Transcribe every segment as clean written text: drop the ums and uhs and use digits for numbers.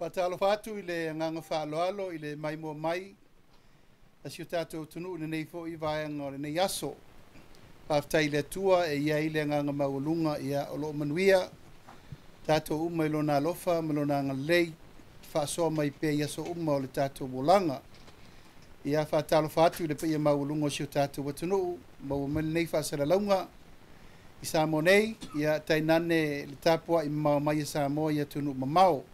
Faatalofa atu i le agaga faaaloalo i le maimoa mai a si o tatou atunuu i lenei foi vaega o lenei aso. Faafetai i le Atua e i ai le agaga maualuga, ia o lo o manuia tatou uma i Lona alofa ma Lona agalelei, faasoa mai pea i aso uma o le tatou olaga. Ia, faatalofa atu i le paia maualuga o si o tatou atunuu, maua mai lenei faasalalauga i Samoa nei, ia tainane le tapuai mamao mai a Samoa i atunuu mamao.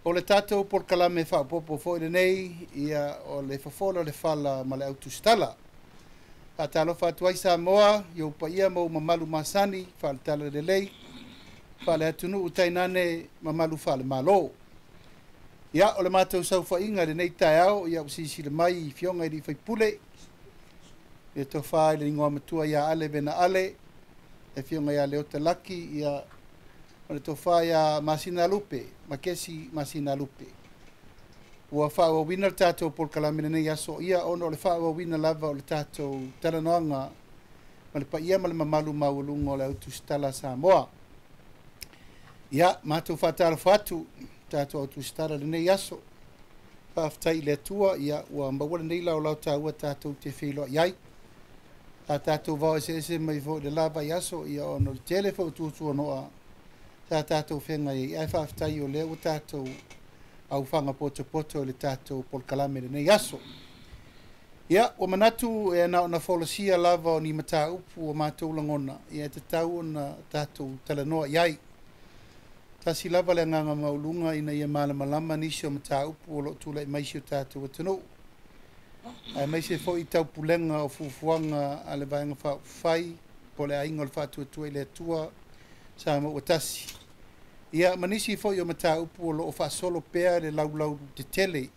O le tatou polokalame faaopoopo foi lenei, ia o le fofola o le fala ma le autusitala. Faatalofa atu ai Samoa i ou paia ma ou mamalu masani, faaletala lelei, faale-atunuu tainane mamalu faale-Malo. Ia, o le matou saofaiga i lenei taeao, ia ua silasila mai i afioga i sui usufono, le tofa i le igoamatua ia Ale Vena Ale, le afioga ia Leota Laki, ia ma le tofa ia Masinalupe, Makesi Masinalupe. Ua faaauauina le tatou polokalame i lenei aso, ia ona o le faaauauina lava o le tatou talanoaga ma le paia ma le mamalu maualuga o le autusitala a Samoa. Ia, matou faatalofa atu tatou autusitala i lenei aso. Faafetai i le Atua, ia ua maua lenei laolao taua tatou te feiloai ai. A tatou vao eseese mai foi i le la vaiaso, ia ona o le tele foi o tuatuanoa sa tatou feagai ai, ae faafetai o lea ua tatou aufaga potopoto i le tatou polokalame i lenei aso. Ia, ua manatu e na ona folasia lava o ni mataupu o matou lagona, ia e tatau ona tatou talanoa i ai. Tasi lava le agaga maualuga ina ia malamalama nisi o mataupu o lo o tulai mai si o tatou atunuu, aemaise foi taupulega o fuafuaga a le Vaega Faaupufai po o le Aiga o le Faatuatua i le Atua Samoa ua Tasi. Ia, ma nisi foi o mataupu o lo o faasolo pea le laulau tetele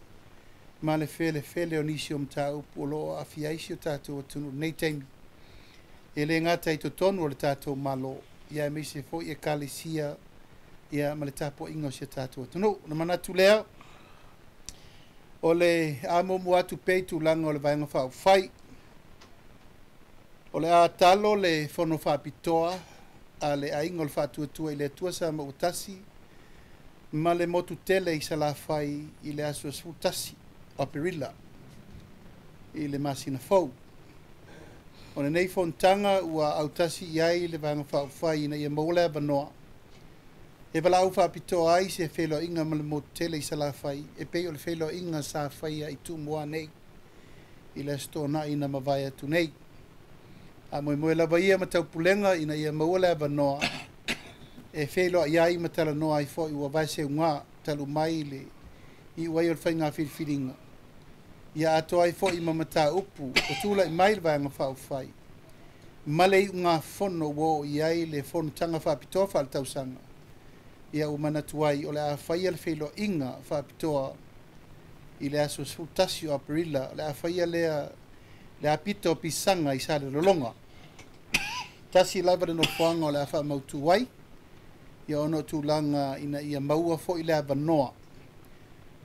ma le felefele o nisi o mataupu o lo o aafia ai si o tatou atunuu i lenei taimi. E le gata i totonu o le tatou Malo, ia aemaise foi ekalesia, ia ma le tapuaiga o si o tatou atunuu. Ona manatu lea, o le a muamua atu pea i tulaga o le Vaega Faaupufai. O le a talo le fono faapitoa a le Aiga o le Faatuatua i le Atua Samoa ua Tasi ma le motu tele i Salafai i le aso 11 o Aperila i le masina fou. O lenei fonotaga ua autasi i ai le Vaega Faaupufai ina ia maua le avanoa e valaau faapitoa ai se feiloaiga ma le motu tele i Salafai e pei o le feiloaiga sa faia i Tumua nei i le Aso Toonai na mavae atu nei. Faamoemoe lava ia ma taupulega ina ia maua le avanoa e feiloai ai ma talanoa ai foi ua vaeseuga talu mai le iu ai o le faiga filifiliga, ia atoa ai foi ma mataupu o tulai mai le Vaega Faaupufai ma le iugafono ua oo i ai le fonotaga faapitoa faaletausaga. Ia ua manatu ai o le a faia le feiloaiga faapitoa i le aso 11 o Aperila, o le a faia lea le apito o Pisaga i Salelologa. Tasi lava le nofoaga o le a faamautu ai, ia ona o tulaga ina ia maua foi le avanoa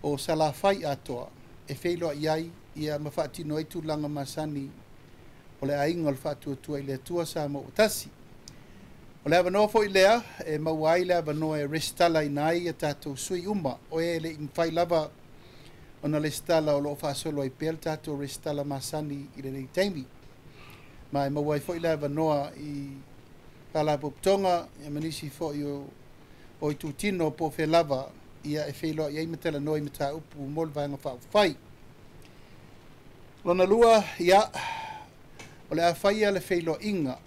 o Salafai atoa e feiloai ai, ia ma faatino ai tulaga masani o le Aiga o le Faatuatua i le Atua Samoa ua Tasi. O le avanoa foi lea e maua ai le avanoa e resitalaina ai a tatou sui uma, o e le i mafai lava ona resitala o lo o faasolo ai pea le tatou resitala masani i lenei taimi. Ma e maua ai foi le avanoa i faalapotopotoga ma nisi foi o itutino po o fea lava, ia e feiloai ai ma talanoa i mataupu mo le Vaega Faaupufai. Lona lua, ia, o le a faia le feiloaiga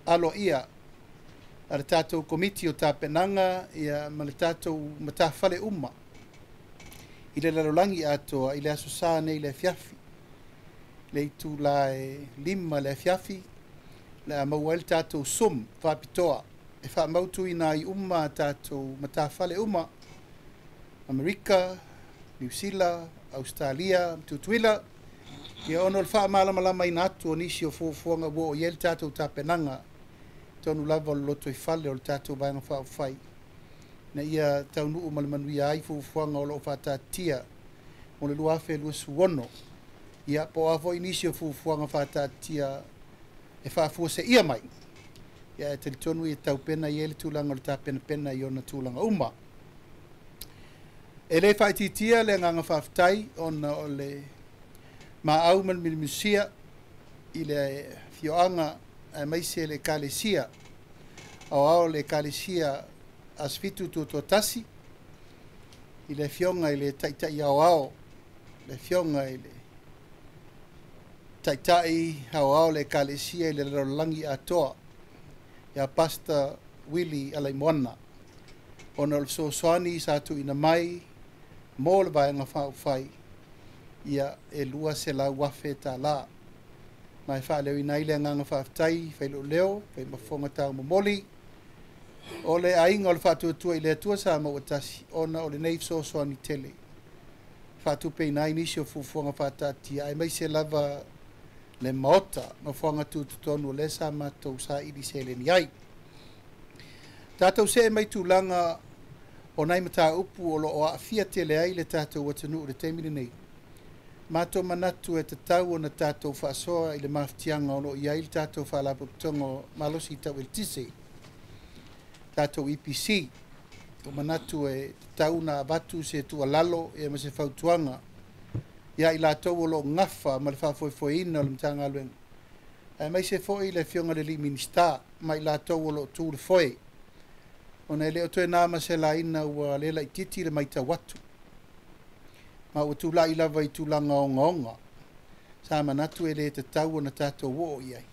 aloaia a le tatou Komiti o Tapenaga, ia, ma le tatou matafale uma i le lalolagi atoa i le aso Sa nei le afiafi, le itula e 5 le afiafi, le a maua ai le tatou Zoom faapitoa e faamautuina ai uma a tatou matafale uma, Amerika, Niu Sila, Ausetalia, Tutuila, ia ona o le faamalamalamaina atu o nisi o fuafuaga ua oo i ai le tatou tapenaga tonu lava o le lotoifale o le tatou Vaega Faaupufai, ina ia taunuu ma le manuia ai fuafuaga o lo o faataatitia mo le 2026. Ia, po o a foi nisi o fuafuaga faataatitia e faafuaseia mai, ia e talitonu ia taupena i ai le tulaga o le tapenapena i ona tulaga uma. E lē faaitiitia le agaga faafetai ona o le maau ma le milimilisia i le afioaga aemaise le Ekalesia Aoao, le Ekalesia Asofitu Tutoatasi, i le Afioga i le Taitai Aoao, le Afioga i le Taitai Aoao o le Ekalesia i le lalolagi atoa, ia Pastor Willie Alaimoana, ona o le fesoasoani sa tuuina mai mo le Vaega Faaupufai, ia e $200,000. Ma e faaleoina ai le agaga faafetai, fai lou leo, fai ma fofoga taumomoli o le Aiga o le Faatuatua i le Atua Samoa ua Tasi, ona o lenei fesoasoani tele faatupeina ai nisi o fuafuaga faataatia, aemaise lava le Maota nofoaga tutotonu o lea sa matou saili seleni ai. Tatou see mai tulaga o nai mataupu o lo o aafia tele ai le tatou atunuu i le taimi lenei. Matou manatu e tatau ona tatou faasoa i le mafatiaga o lo o i ai le tatou Faalapotopotoga o Malosi Tau Eletise, tatou EPC. Ua manatu e tatau ona avatu se tuualalo ma se fautuaga ia i latou o lo o gafa ma le faafoefoeina o le Matagaluega, aemaise foi le Afioga i le Minisita ma i latou o lo o tu i le foe, ona e le o toe na ma se laina ua le laitiiti le matau atu, ma ua tulai lava i tulaga ogaoga sa manatu e le tatau ona tatou oo i ai,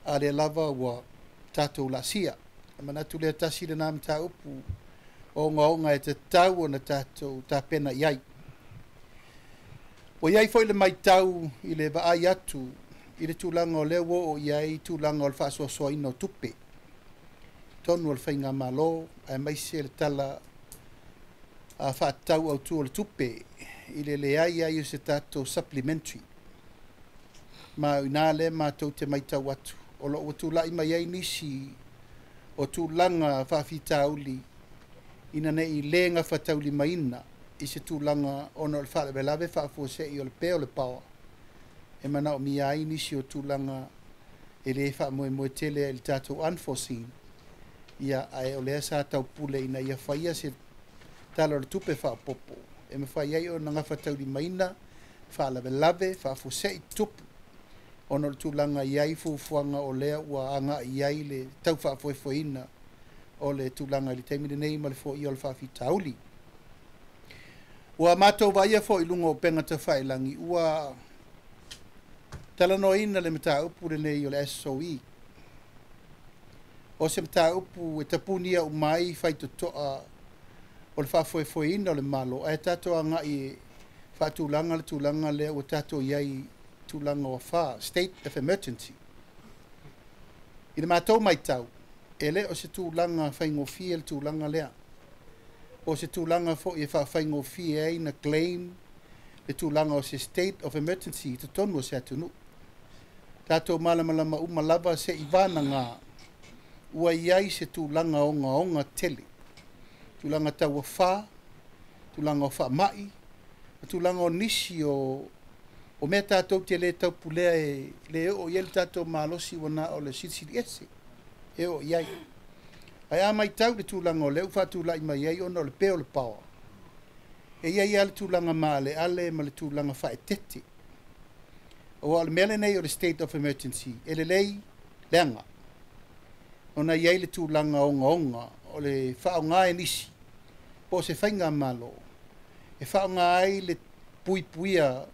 a o lea lava ua tatou laasia. E manatu lea tasi lena mataupu ogaoga e tatau ona tatou tapena i ai. Ua i ai foi le matau i le vaai atu i le tulaga o lea ua oo i ai tulaga o le faasoasoaina o tupe totonu o le faigamalo, aemaise le tala faatatau autu o le tupe i le leai ai o se tatou supplementary. Ma o i ina lea matou te matau atu o lo o ua tulai mai ai nisi o tulaga faafitauli ina ne i le gafataulimaina i se tulaga ona o le faalavelave faafuasei o le pea o le paoa e manaomia ai nisi o tulaga e le faamoemoe tele ai i le tatou unforeseen. Ia, ae o lea sa taupule ina ia faia se Tala o le Tupe faaopoopo e mafai ai ona gafataulimaina faalavelave faafuasei tupu ona o le tulaga i ai fuafuaga o lea ua agai i ai le tau faafoefoeina o le tulaga i le taimi lenei ma le foia o le faafitauli. Ua matou vaaia foi i luga o upega tafailagi ua talanoaina le mataupu lenei o le SOE. O se mataupu e tapunia uma ai faitotoa o le faafoefoeina o le Malo, ae tatou agai e faatulaga le tulaga lea ua tatou i ai i tulaga o afa, state of emergency. I le matou matau, e le o se tulaga faigofie le tulaga lea. O se tulaga foi e faafaigofie ai na claim le tulaga o se state of emergency i totonu o se atunuu. Tatou malamalama uma lava se i vanaga ua i ai se tulaga ogaoga tele, tulaga tauafa, tulaga o faamai, ma tulaga o nisi o mea tatou te le taupulea e le oo i ai le tatou malosi ua na o le silisili ese e oo i ai. Ae a matau le tulaga o lea ua faatulai mai ai ona o le pea o le paoa, e i ai lava le tulaga maaleale ma le tulaga faaeteete. Aua o le mea lenei o le state of emergency, e lelei leaga ona i ai le tulaga ogaoga o le faaaoga e nisi po o se faigamalo e faaaoga ai le puipuia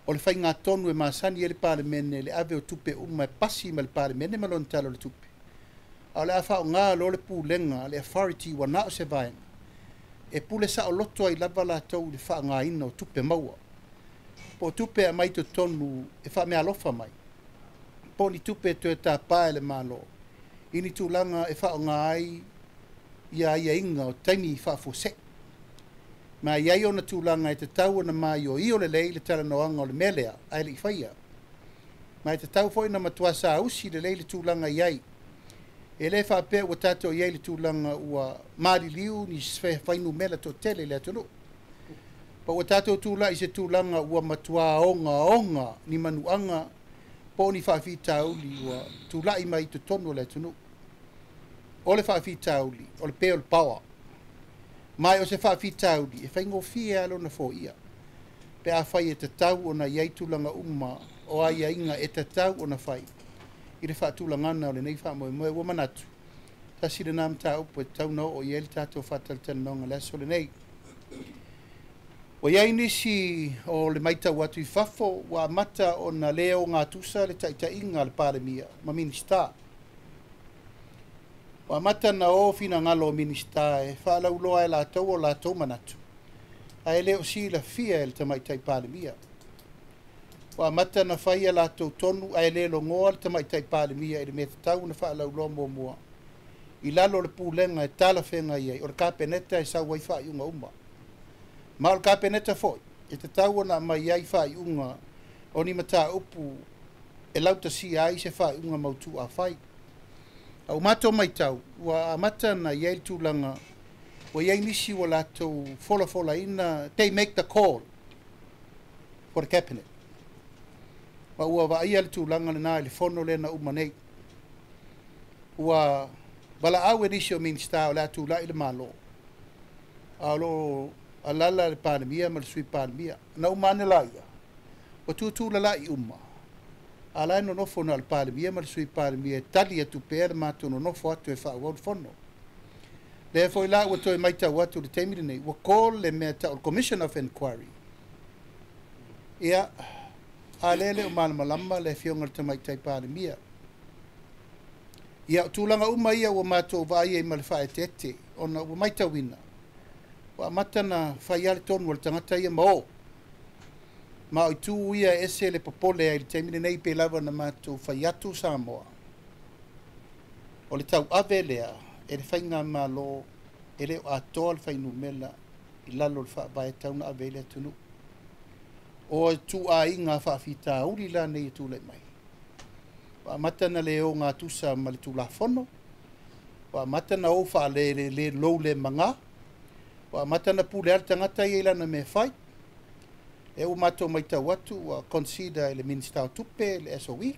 o le faigatonu e masani ai le Palemene, le ave o tupe uma e pasi ma le Palemene ma lona Tala o le Tupe. A o le a faaaoga loa le pulega, le authority ua na o se vaega e pule saoloto ai lava latou i le faaaogaina o tupe maua po o tupe e aumai totonu e faameaalofa mai, po o ni tupe e toe tapa e le Malo i ni tulaga e faaaoga ai ia aiaiga o taimi faafuasei. Ma i ai ona tulaga e tatau ona maioio lelei le talanoaga o le mea lea ae le i faia. Ma e tatau foi ona matua sausi lelei le tulaga i ai. E le faapea ua tatou i ai i le tulaga ua maliliu ni fuainumera toatele i le atunuu. Pa ua tatou tulai i se tulaga ua matua ogaoga ni manuaga po o ni faafitauli ua tulai mai i totonu o le atunuu. O le faafitauli, o le pea o le paoa. Ma o se faafitauli e faigofie lava lona foia pe afai e tatau ona i ai tulaga uma o aiaiga e tatau ona fai i le faatulagaga o lenei faamoemoe. Ua manatu, tasi lena mataupu e tatau ona oo i ai le tatou faatalatalanoaga i le aso lenei. Ua i ai nisi o le matau atu i fafo ua amata ona le ogatusa le taitaiga a le Palemia ma Minisita. Ua amata ona o finagalo o Minisita e faalauiloa e latou o latou manatu, ae le o silafia e le Tamaitai Palemia. Ua amata ona fai a latou tonu ae le logoa le Tamaitai Palemia i le mea tatau ona faalauiloa muamua i lalo o le pulega e talafeagai ai, o le Kapeneta e sau ai faaiuga uma. Ma o le Kapeneta foi e tatau ona aumai ai faaiuga o ni mataupu e lautasia ai se faaiuga mautu afai. A ua matou matau, ua amata ona i ai le tulaga ua i ai nisi ua latou folafolaina, they make the call for the cabinet. Ma ua vaaia le tulaga lena i le fono lea na uma nei. Ua valaau e nisi o Minisita o le a tulai le Malo, a o lo o alaala le Palemia ma le Sui Palemia. Na uma ane laia, ua tutulalai uma, a o la e nonofo na o le Palemia ma le Sui Palemia e tali atu pea le matou nonofo atu e faaauau le fono. Lea foi la ua toe matau atu i le taimi lenei, ua call le mea tau o le Commission of Inquiry. Ia, a lea e le o malamalama le Afioga i le Tamaitai Palemia. Ia, o tulaga uma ia ua matou vaai ai ma le faaeteete, ona ua matauina, ua amata ona fai lava le tonu a le tagata ia ma o. Ma o itu ia e ese le popole ai i le taimi lenei pei lava ona matou fai atu Samoa. O le tauave lea e le faigamalo e le o atoa le fuainumera i lalo o le faavae e tatau ona ave ai le atunuu. O ituaiga faafitauli la nei e tulai mai, ua amata ona le ogatusa ma le Tulafono, ua amata ona o faalelelou le maga, ua amata ona pule lava le tagata ia i lana mea e fai. Lea ua matou matau atu ua consider e le Minisita o Tupe le SOE,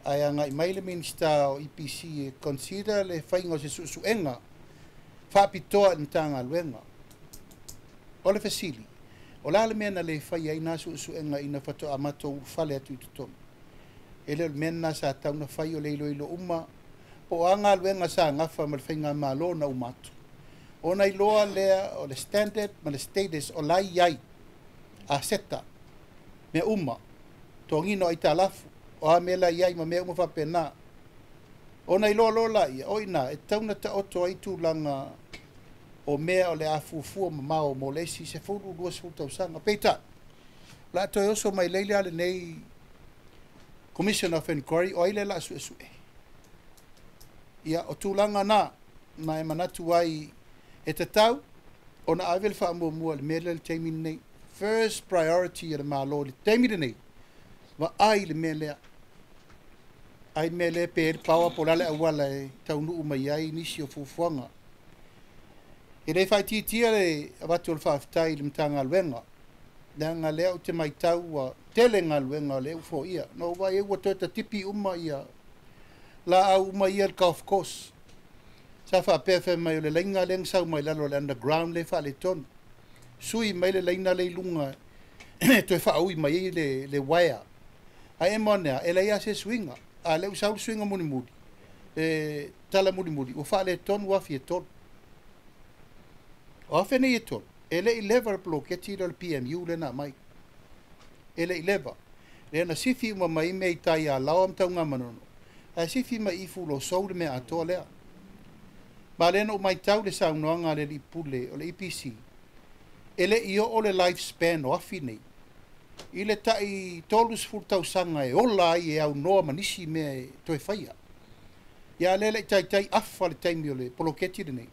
ae agai mai le Minisita o EPC e consider le faiga o se suesuega faapitoa i le Matagaluega. O le fesili, o le a le mea na le faia ai na suesuega ina faatoa matou ulufale atu i totonu? E le o le mea lena sa tatau ona fai, o le iloilo uma po o a galuega sa gafa ma le faigamalo na uma atu, ona iloa lea o le standard ma le status o la e i ai aseta, mea uma, totogiina o aitalafu, o a mea la e i ai ma mea uma faapena. Ona iloa loa laia, o i ina e tatau ona taoto ai tulaga o mea o le a fuafua mamao mo le isi 10, 20 tausaga. Peitai, o le a toe oso mai nei la lenei Commission of Inquiry, o ai lea o le a suesue? Ia, o tulaga na, ma e manatu ai e tatau ona ave le faamuamua i le mea lea i le taimi lenei. First priority a le Malo i le taimi lenei, vaai i le mea lea. Ai le mea lea pe le power po o le a le auala e taunuu mai ai nisi o fuafuaga. E le faaitiitia le avatu o le faafetai i le Matagaluega, leaga lea ou te matau ua tele galuega o lea ua foia. Na ou vaai ai ua toe tatipi uma ia laau uma ia i le golf course. Sa faapea fai mai o le laina lea na sau mai lalo o le underground lea e faaletonu. Sui mai le laina lea i luga e toe faaui mai ai le wire. Ae emo ane lava, e leai lava se suiga. A o lea ua sau le suiga mulimuli, le tala mulimuli, ua faaletonu afi e 3. O afi nei e 3, e le i leva le poloketi lea o le PMU lea na aumai. E le i leva. Lea na sifi uma mai mea i tai i Alaoa ma Tanugamanono, ae sifi mai i Fuluasou le mea atoa lea. Ma lea na ou matau le saunoaga a le alii pule o le EPC, e le i oo le life span o afi nei i le tai 30 tausaga e ola ai e aunoa ma nisi mea e toe faia. Ia a lea e le i taitai afa le taimi o le poloketi lenei,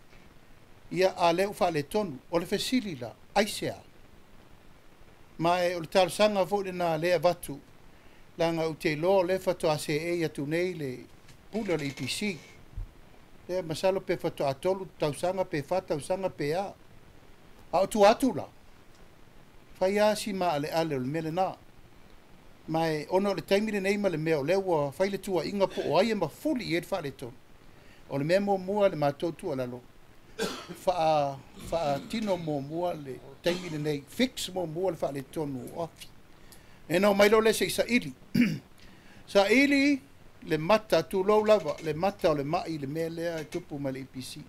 ia a lea ua faaletonu. O le fesili la, aisea? Ma o le talosaga foi lena lea e avatu, leaga ou te iloa o lea faatoa seei atu nei le pule o le EPC. Lea masalo pe faatoa 3 tausaga pe 4 tausaga pe a. A o tua atu la, fai lava si maaleale o le mea lena. Ma e ona o le taimi lenei ma le mea o lea ua fai le tuuaiga po o ai e mafuli i ai le faaletonu. O le mea muamua le matou tuualalo, Faatino muamua le taimi lenei, fix muamua le faaletonu o afi. E na omai loa lea se i saili. Saili le mata, tulou lava, le mata o le mai i le mea lea e tupu mai le EPC.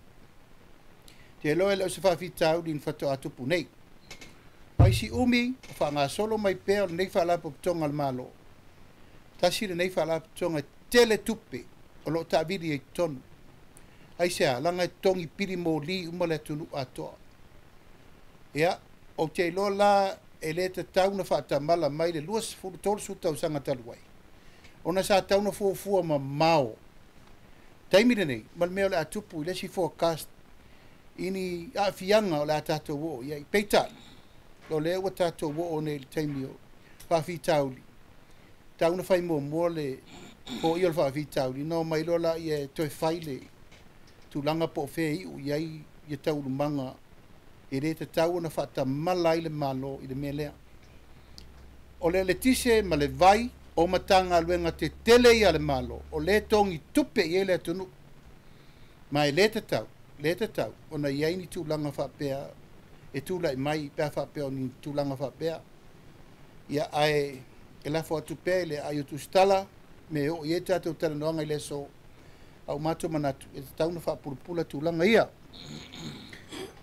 Te iloa e le o se faafitauli na faatoa tupu nei. Aisi umi o faagasolo mai pea o lenei faalapotopotoga a le Malo, tasi lenei faalapotopotoga e tele tupe o lo o taavili ai i totonu. Aisea? Leaga e totogi pili moli uma le atunuu atoa. Ia, ou te iloa la e le tatau ona faatamala mai le 20, 30 tausaga talu ai, ona sa tatau ona fuafua mamao taimi lenei ma le mea o le a tupu i le isi forecast i ni aafiaga o le a tatou oo i ai. Peitai, o lea ua tatou oo nei i le taimi o faafitauli, tatau ona fai muamua le foia o le faafitauli, ona omai loa lea e toe fai le tulaga po o fea e iu i ai ia taualumaga e le tatau ona faatamala ai le Malo i le mea lea. O le eletise ma le vai o Matagaluega tetele ia a le Malo, o lea e togi tupe i ai le atunuu. Ma e le tatau, le tatau ona i ai ni tulaga faapea e tulai mai pe a faapea o ni tulaga faapea. Ia, ae e lafo atu pea i le aai o Tusitala me e oo i ai tatou talanoaga i le aso, a ua matou manatu e tatau ona faapulapula tulaga ia.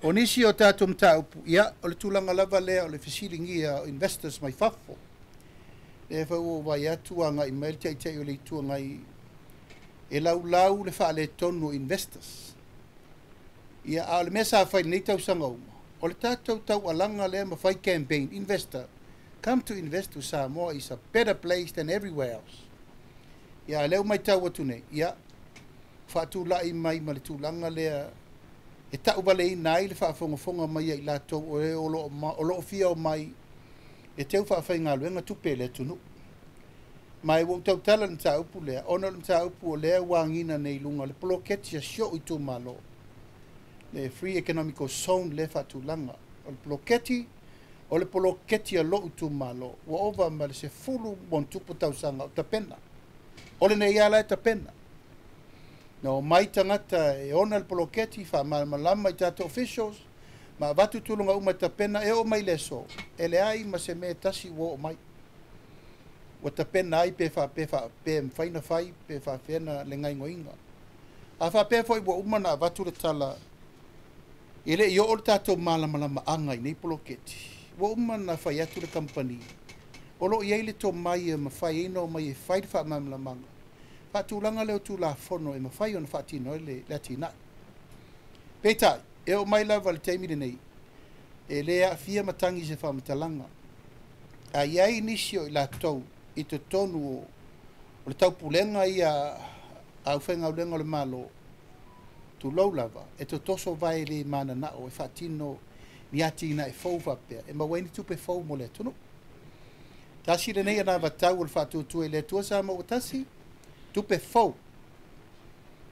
O nisi o tatou mataupu, ia, o le tulaga lava lea o le fesiligia o investors mai fafo. Lea foi ua ou vaai atu agai mai le Taitai o le Itu Agai e laulau le faaletonu o investors. Ia, a o le mea sa fai i lenei tausaga uma, o le tatou taualaga lea ma fai campaign, investor, come to invest to Samoa is a better place than everywhere else. Ia, a o lea ua matau atu nei, ia, faatulai mai ma le tulaga lea e tauvaleina ai le faafogafoga mai a i latou o e o lo o fia omai e teu faafaigaluega tupe i le atunuu. Ma ua ou tautala i le mataupu lea, ona o le mataupu o lea ua agiga nei i luga o le poloketi a si ou itumalo, le Free Economical Zone lea e faatulaga. O le poloketi, o le poloketi a lou itumalo, ua ova ma le 10+ tausaga o tapena. O lenei lava la e tapena. Na omai tagata e ona le poloketi, faamalamalama i tatou officials, ma avatu tulaga uma e tapena, e oo mai le aso, e leai ma se mea e tasi ua oo mai. Ua tapena ai pe faapea pe mafai ona fai, pe faapefea na le gaoioiga. A faapea foi ua uma ona avatu le tala, e le i oo le tatou malamalamaaga i nei poloketi, ua uma ona fai atu le kamupani, o lo o i ai le tomai e mafai ai ona omai e fai le faamalamalamaga, faatulaga lea o Tulafono e mafai ona faatino ai le atinae. Peitai, e oo mai lava i le taimi lenei, e le aafia matagi i se faamatalaga. A i ai nisi o i latou i totonu o le taupulega ia a aufaigaluega o le Malo, tulou lava, e totoso vae le mananao e faatino ni atinae fou faapea, e maua ai ni tupe fou mo le atunuu. Tasi lenei anavatau o le Faatuatua i le Atua Samoa ua tasi, tupe fou.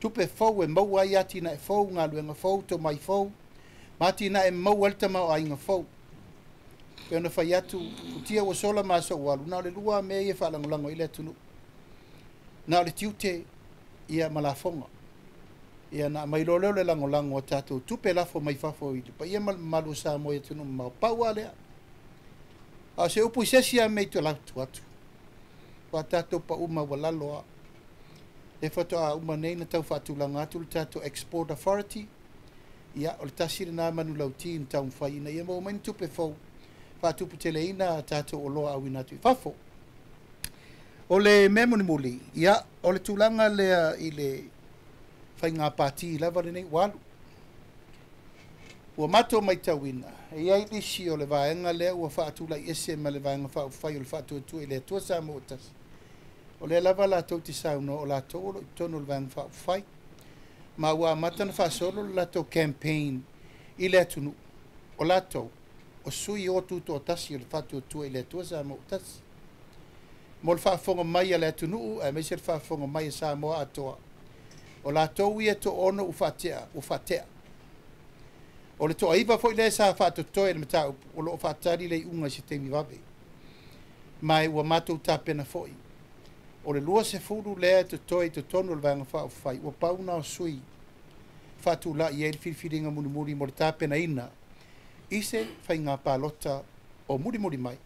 Tupe fou e maua ai atinae fou, galuega fou, tomai fou, ma atinae maua ai le tamaoaiga fou. Pei ona fai atu, futia ua sola ma aso ua alu, na o le lua mea ia e faalagolago i le atunuu. Na o le tiute ia ma lafoga. Ia na aumai loa lea o le lagolago a tatou tupe lafo mai fafo i le paia ma le mamalu o Samoa i atunuu mamao. Pau lava lea. A o se upu i se isi lava mea i tua atu, ua tatou pau maualalo lava. E faatoa uma nei na tau faatulaga atu le tatou Export Authority. Ia, o le tasi lena manulauti na taumafai ina ia maua mai ni tupe fou faatuputeleina a tatou oloa auina atu i fafo. O le mea mulimuli, ia, o le tulaga lea i le faiga pati lava lenei ua alu. Ua matou matauina, e i ai nisi o le vaega lea ua faatulai ese ma le Vaega Faaupufai o le Faatuatua i le Atua Samoa ua tasi. O lea lava latou te saunoa o latou o lo o i totonu o le Vaega Faaupufai. Ma ua amata ona faasolo le latou campaign i le atunuu. O latou, o sui o tutoatasi o le Faatuatua i le Atua Samoa ua tasi. Mo le faafofoga mai a le atunuu, aemaise le faafofoga mai a Samoa atoa, o latou ia e toaono ua faatea, ua faatea. O le toaiva foi lea sa faatotoe i le mataupu, o lo o faatali le iuga i se taimi vave. Ma ua matou tapena foi. O le 20 lea e totoe i totonu o le Vaega Faaupufai, ua pau na o sui faatula'i ai le filifiliga mulimuli mo le tapenaina i se faiga palota o mulimuli mai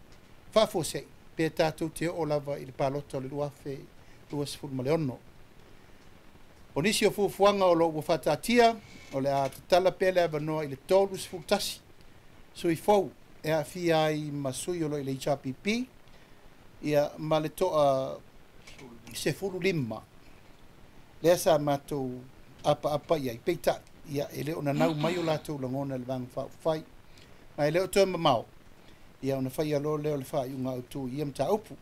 faafuase'i pe tatou te oo lava i le palota o le 2026. O nisi o fuafuaga o lo o ua faataatia, o le a tatala pea le avanoa i le 31 sui fou e aafia ai ma sui o lo o i le HRPP, ia ma le toa 15 lea sa matou apaapa i ai. Peitai, ia, e le o nanau mai o latou lagona i le Vaega Faaupufai, ma e le o toe mamao, ia ona faia loa lea o le faaiuga autu i ia mataupu.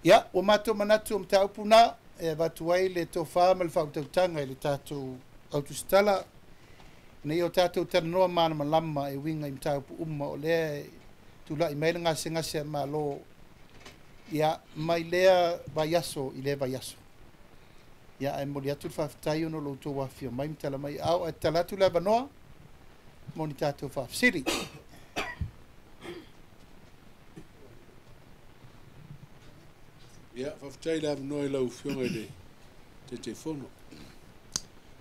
Ia, ua matou manatu o mataupu na e avatu ai le tofa ma le faautautaga i le tatou autusitala, ina ia o tatou talanoa malamalama e uiga i mataupu uma o lea e tulai mai le gasegase a Malo, ia, mai lea vaiaso i lea vaiaso. Ia, ae momoli atu le faafetai ona o lo outou afifio mai ma tala mai aao, ae tatala atu le avanoa mo ni tatou faafesili. Ia, faafetai i le avanoa i lau Afioga i le Taitaifono.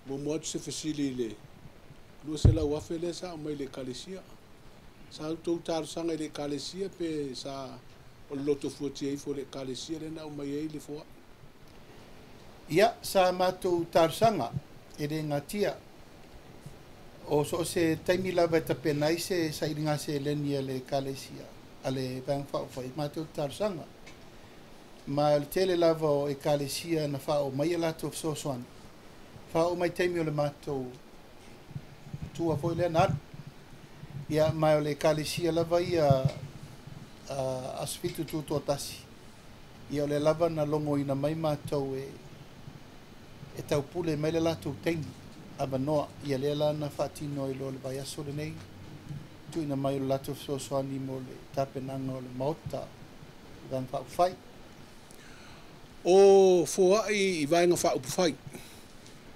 Muamua atu se fesili i le 200,000 lea sa aumai i le Ekalesia. Sa outou talosaga i le Ekalesia pe sa o le loto fuatia ifo i le Ekalesia lea na aumai ai le foai? Ia, sa matou talosaga e le gatia. O so o se taimi lava e tapena ai se sailiga seleni a le Ekalesia, a le Vaega Faaupufai, matou talosaga. Ma o le tele lava o Ekalesia na faaoo mai a latou fesoasoani, faaoo mai taimi o le matou tua foi lea na alu. Ia, ma o le Ekalesia lava ia Aso Fitu Tutoatasi, ia o lea lava na logoina mai matou e taupule mai le latou taimi avanoa, ia lea la na faatino ai loa le vaiaso lenei, tuuina mai o le latou fesoasoani mo le tapenaga o le Maota i Vaega Faaupufai. O foai i Vaega Faaupufai,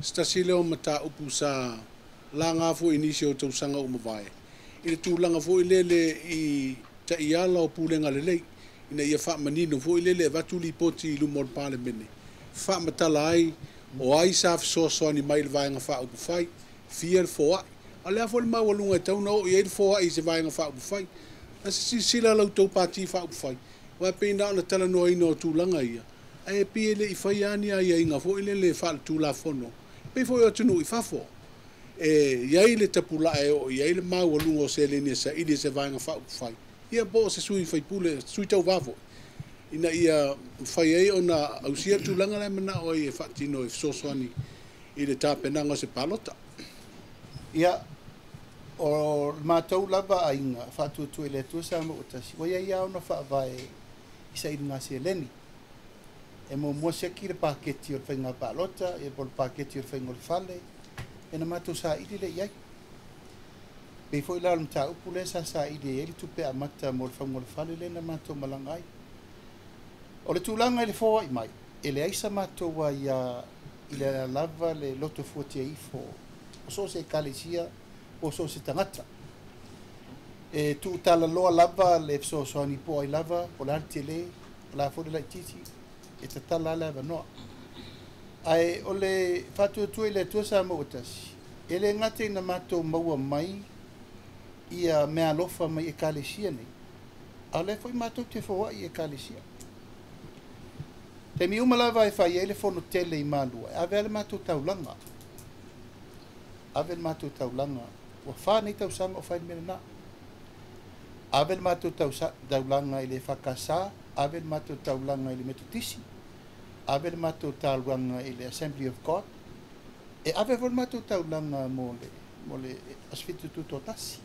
se tasi lea o mataupu sa laga foi i nisi o tausaga ua mavae, i le tulaga foi lele i taiala o pulega lelei, ina ia faamanino foi lele e avatu lipoti i luma o le Palemene, faamatala ai o ai sa fesoasoani mai i le Vaega Faaupufai, fia le foai. A o le a foi le maualuga e tatau ona oo i ai le foai i se Vaega Faaupufai. A se silasila la outou Pati Faaupufai, aua e pei na ona talanoaina o tulaga ia, ae pei e le i faia lava ni aiaiga foi lele faaletulafono, e pei foi o atunuu i fafo. E i ai le tapulaa e oo i ai le maualuga o seleni e saili e se Vaega Faaupufai, ia po o se sui faipule, sui tauva foi, ina ia mafai ai ona ausia le tulaga la e manao ai e faatino e fesoasoani i le tapenaga o se palota. Ia, o le matou lava aiga faatuatua i le Atua Samoa ua tasi, ua iai lava ona faavae i sailiga seleni. E muamua seki le paketi o le faiga palota, ia po o le paketi o le faiga o le fale, ia na matou saili lea i ai. Pei foi la o le mataupu lea sa saili ai le tupe amata mo le fauga o le fale lea na matou malaga ai. O le tulaga i le foai mai, e leai sa matou aia i le lava le loto fuatia ifo o so o se ekalesia po o so o se tagata. E tuutalaloa lava le fesoasoani po o ai lava, po o le a le tele, o le a foi le laitiiti, e tatala lava le avanoa. Ae o le faatuatua i le Atua Samoa ua tasi, e le gata ina matou maua mai ia meaalofa mai ekalesia nei, a o lea foi matou te foai i ekalesia. Taimi uma lava e fai ai le fono tele i Malua, e ave lava le matou taulaga. Ave le matou taulaga, ua 4 nei tausaga o fai le mea lena. Ave le matou taulaga i le EFKS, ave le matou taulaga i le Metotisi, ave le matou taulaga i le Assembly of God, e ave foi le matou taulaga mo le Aso Fitu Tutoatasi.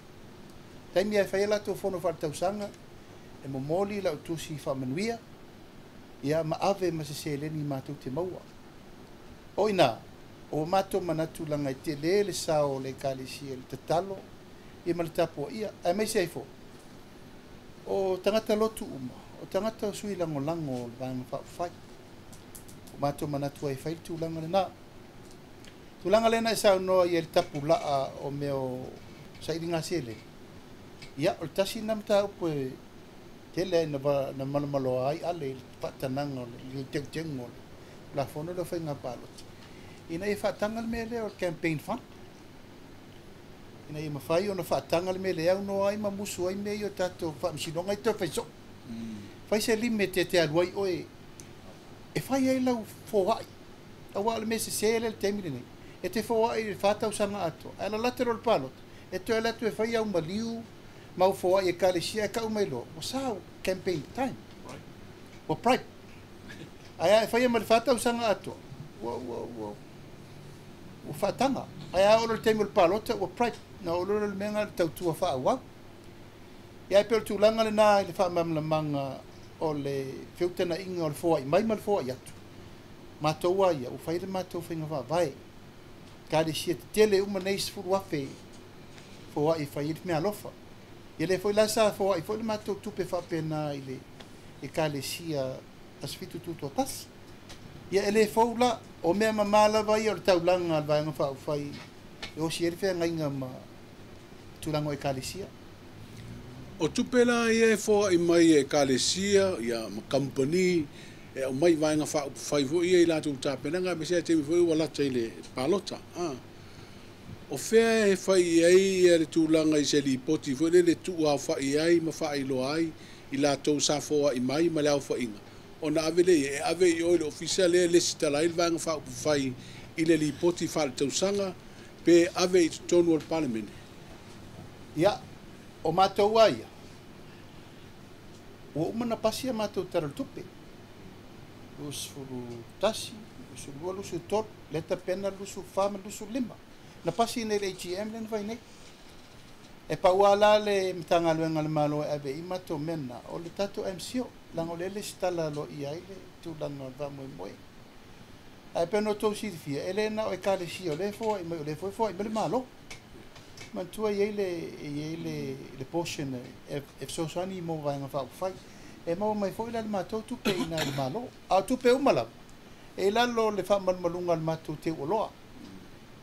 Taimi e fai ai latou fono faaletausaga, e momoli lau tusi faamanuia, ia ma ave ma se seleni matou te maua. O ina, o matou manatu laga e tele le sao o le ekalesia i le tatalo, ia ma le tapuaia. Aemaise ai foi, o tagata lotu uma, o tagata o sui lagolago o le Vaega Faaupufai. O matou manatu ai fai le tulaga lena. Tulaga lena e saunoa i ai le tapulaa o mea o sailiga seleni. Ia, o le tasi lena mataupu e tele ai na malomaloa ai ale i le faatanaga o le teuteuga o le Tulafono lea o Faiga Palota, ina ia faataga le mea lea o le campaign fund. Ina ia mafai ona faataga le mea lea e aunoa ai ma musu ai mea ia o tatou faamasinoga e toe fai soo. Fai se limit e te alu ai oe e fai ai lau foai. Aua o le mea sesē lea i le taimi lenei, e te foai i le 4 tausaga atoa, ae lalata loa le palota, e toe alu atu e fai au maliu ma au foai ekalesia e kau mai loa, ua sao campaign time. Ua bribe. Ae a e faia ma le 4 tausaga atoa, ua faataga. Ae a oo loa i le taimi o le palota ua bribe. Na oo loa le mea lena o le tautua faaauau. Ia e pei o le tulaga lena i le faamalamalamaga o le feutagaiga o le foai mai ma le foai atu. Matou a ia, ua fai le matou faiga faavae. Ekalesia tetele uma nei 10,000 foai e fai ai le meaalofa. Ia lea foi la sa foai foi le matou tupe faapena i le ekalesia Aso Fitu Tutoatasi. Ia e le fou la, o mea mamā lava ia o le taulaga a le Vaega Faaupufai e osi ai le feagaiga ma tulaga o ekalesia. O tupe la ia e foai mai e ekalesia ia, ma kamupani e aumai vaega faaupufai foi ia i latou tapenaga aemaise lava taimi foi ua lata i le palota. O fea e fai i ai ia le tulaga i se lipoti foi lele tuuaofai ai ma faailoa ai i latou sa foai mai ma le aofaiga ona ave lea e ave i o i le ofisa lea e lesitala ai le vaega faaupufai i le lipoti faaletausaga pe ave i totonu o le Palemene? Ia, o matou a ia, ua uma ona pasi a matou Tala o le Tupe, 21, 22, 23, lea e tapena le 24 ma le 25. Na pasi nei i le AGM lea na fai nei. E pau lava la le Matagaluega a le Malo e ave i ai matou mea na, o le tatou MCIL, leaga o lea e lesitala aloaia ai le tulaga o le faamoemoe. Ae pei ona outou silafia, e le na o ekalesia o lea e foai mai, o lea foi e foai mai le Malo. Manatua e i ai le, e i ai le portion e fesoasoani mo vaega faaupufai. E maua mai foi la le matou tupe i ina i le Malo. A o tupe uma lava, e i lalo o le faamalumaluga a le matou teuoloa.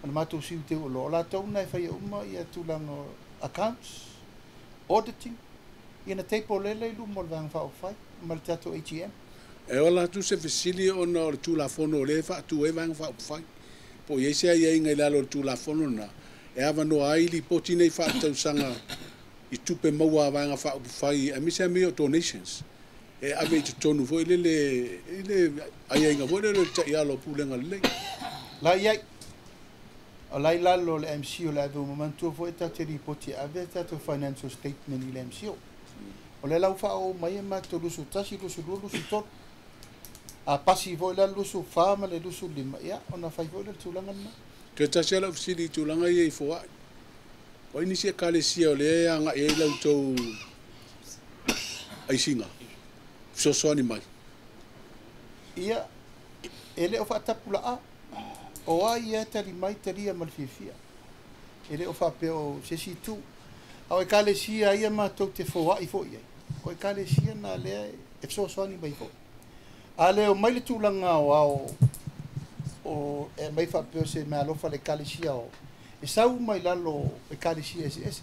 O le matou siu teuoloa, o latou na e faia uma ia tulaga o accounts, auditing, ia na table lele i luma o le Vaega Faaupufai ma le tatou AGM. E ola atu se fesili ona o le Tulafono o lea e faatu ai Vaega Faaupufai. Po o i ai se aiaiga i lalo o le Tulafono lena e avanoa ai lipoti nei faaletausaga i tupe maua a Vaega Faaupufai aemaise lava mea o donations e ave i totonu foi lele i le aiaiga foi lele o le taiala o pulega lelei. La i ai, o la i lalo o le MC o le ave uma manatua foi e tatou te lipoti e ave a tatou financial statement i le MCIL. O lea la ua faaoo mai e matou 21, 22, 23. A pasi foi la le 24 ma le 25, ia ona fai foi lea o le tulaga lena. Toe tasi lava lau fesili i tulaga ia i foai. O ai nisi ekalesia o lea e agai ai la outou aisiga fesoasoani mai? Ia, e le o faatapulaa. O ai ia e tali mai talia ma le fiafia. E le o faapea o se isi itu. A o ekalesia ia matou te foai foi i ai, o ekalesia na lea e fesoasoani mai foi. A le omai le tulaga aoao o e aumai faapea o se meaalofa a le ekalesia o e sau mai lalo o ekalesia eseese.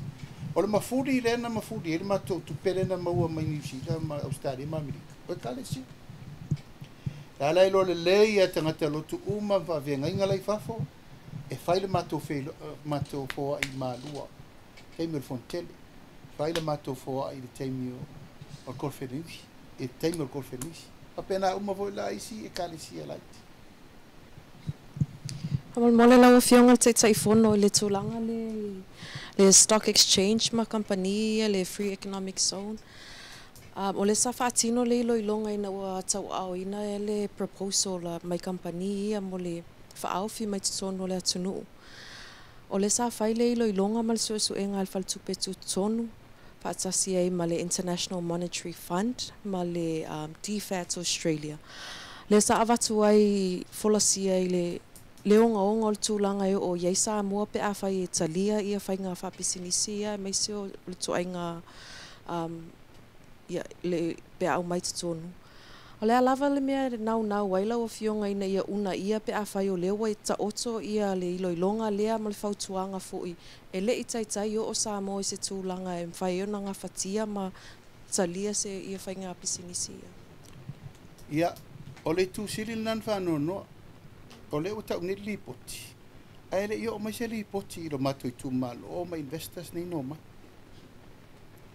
O le mafuli lea na mafuli ai le matou tupe lea na maua mai Niu Sila ma Ausetalia ma Amerika, o ekalesia. O le ala iloa lelei e tagata lotu uma ma faafeagaiga la i fafo e fai le matou matou foai malua taimi o le Fonotele, fai le matou foai i le taimi o le Koneferenisi, i le taimi o le Koneferenisi. Faapena uma foi la isi ekalesia laiti. Faamolemole lau Afioga i le Taitaifono i le tulaga lea i le stock exchange ma kamupani ia le Free Economic Zone. O lea sa faatino le iloiloga ina ua tauaaoina le proposal mai kamupani ia mo le faaofi mai totonu o le atunuu. O lea sa fai le iloiloga ma le suesuega a le Faletupe Tutotonu faatasi ai ma le International Monetary Fund ma le DFAT Australia. Lea sa avatu ai folasia i le ogaoga o le tulaga e oo i ai Samoa pe afai e talia ia faiga faapisinisi ia aemaise o le ituaiga ia, le, pe a aumai totonu. O le a lava le mea e naunau ai lau Afioga ina ia uunaia pe afai o lea ua taoto ia le iloiloga lea ma le fautuaga foi e le i taitai oo Samoa i se tulaga e mafai ai ona gafatia ma talia se ia faiga pisinisi ia. Ia, o le itu sili lena na faanoanoa. O lea ua tau nei le lipoti. Ae le i oo mai se lipoti i lo matou itumalo ma investors nei na omai.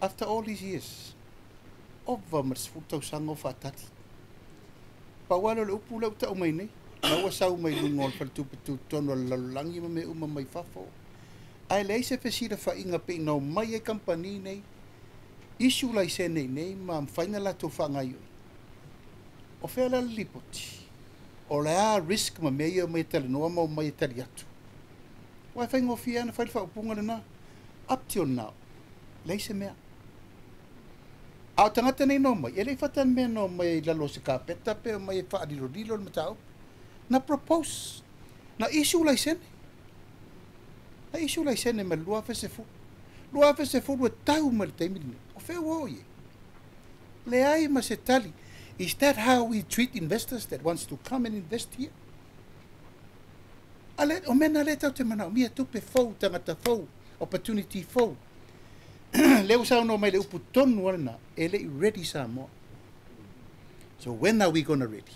After all these years, ova ma le 10 tausaga o faatali. Pau lava lea o le upu lea ua tau mai nei, la ua sau mai luga o le faletupe tutotonu o le lalolagi ma mea uma mai fafo, ae leai se fesilafaiga pei na omai ai kamupani nei, issue laisene i inei ma mafai ona latou faagaoioi. O fea la le lipoti? O le a risk ma mea ia e omai e talanoa ma omai e tali atu? Aua e faigofie lava ona fai le faaupuga lena. Up till now, leai se mea. A o tagata nei na omai, e le i fatamea na omai ai i lalo o se kapeta pe omai e faalilolilo le mataupu. Na propose, na issue laisene. Na issue laisene mai le 2010. 2010 e tau mai le taimi lenei. O fea ua oo i ai? Leai ma se tali. Is that how we treat investors that wants to come and invest here? A le, o mea na lea tatou te manaomia, tupe fou, tagata fou, opportunity fou. Lea ua saunoa mai le upu tonu lava lena, e le i ready Samoa. So when are we gonna ready?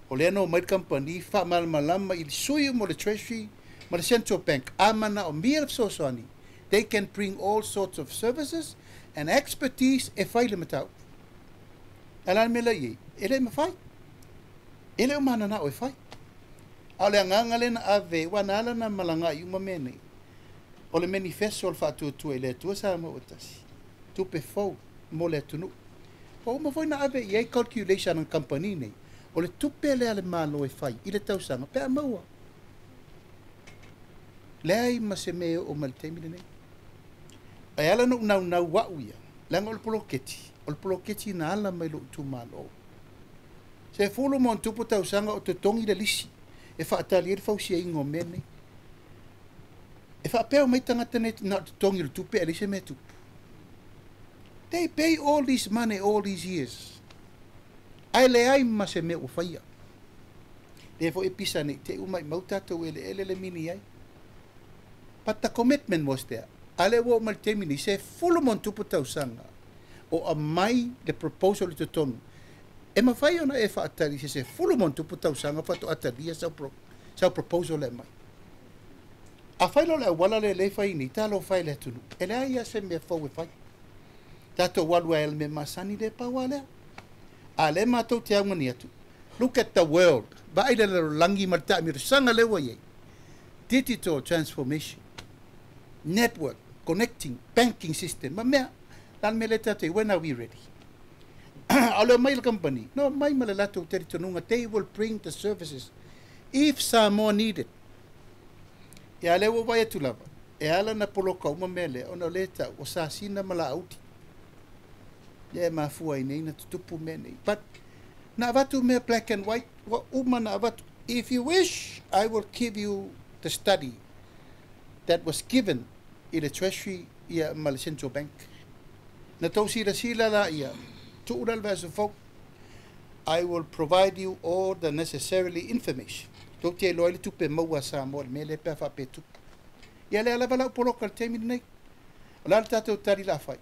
O lea na omai le kamupani faamalamalama i le sui uma o le Treasury ma le Central Bank, a manaomia le fesoasoani, they can bring all sorts of services and expertise e fai le mataupu. Ae o le a le mea la i ai? E le mafai. E le o mananao e fai. A o le agaga lea na ave, aua na ala ona malagai uma mea nei, o le manifesto o le Faatuatua i le Atua Samoa ua Tasi, tupe fou mo le atunuu. Ua uma foi ona ave i ai calculation a le kamupani nei, o le tupe lea a le Malo e fai i le tausaga pe a maua. Leai ma se mea e oo mai i le taimi lenei. E ala ona ou naunau au ia, leaga o le poloketi, o le poloketi na ala mai lou itumalo. 10+ tausaga o totogi le lisi e faatali ai le fausiaina o mea nei. E faapea omai tagata nei na o le totogi o le tupe ae leai se mea e tupu. They pay all this money all these years ae leai ma se mea ua faia. Lea foi e pisa nei te i ua maimau tatou eleele le mini ai. But the commitment was there. A lea ua oo mai le taimi nei, 10+ tausaga o aumai le proposal i totonu. E mafai ona e faatali i se 10+ tausaga faatoa talia sau proposal e aumai. Afai loa o le auala lea lea e fai nei, talofa e le atunuu, e leai lava se mea fou e fai. Tatou alu ai i le mea masani lea, pau lava lea. A lea matou te augani atu, look at the world, vaai le lalolagi ma le taamilosaga lea ua i ai, digital transformation, network, connecting, banking system, ma mea, la le mea lea tatou i ai, when are we ready? A o le omai o le kamupani, na omai ma le latou talitonuga, they will bring the services if Samoa need it. Ia lea ua ou vaai atu lava, e ala ona poloka uma mea lea, ona o lea e tau, o Sasina ma Laauli. Lea e mafua ai nei na tutupu mea nei. But, na avatu mea black and white, ua uma na avatu. If you wish, I will give you the study that was given i le Treasury ia ma le Central Bank. Na tou silasila la ia, tuu la le vaiaso fou, I will provide you all the necessarily information. Tou te iloa ai le tupe maua a Samoa i le mea lea pe a faapea e tupu. Ia lea lava la u poloka i le taimi lenei. O le a le tatou tali la fai?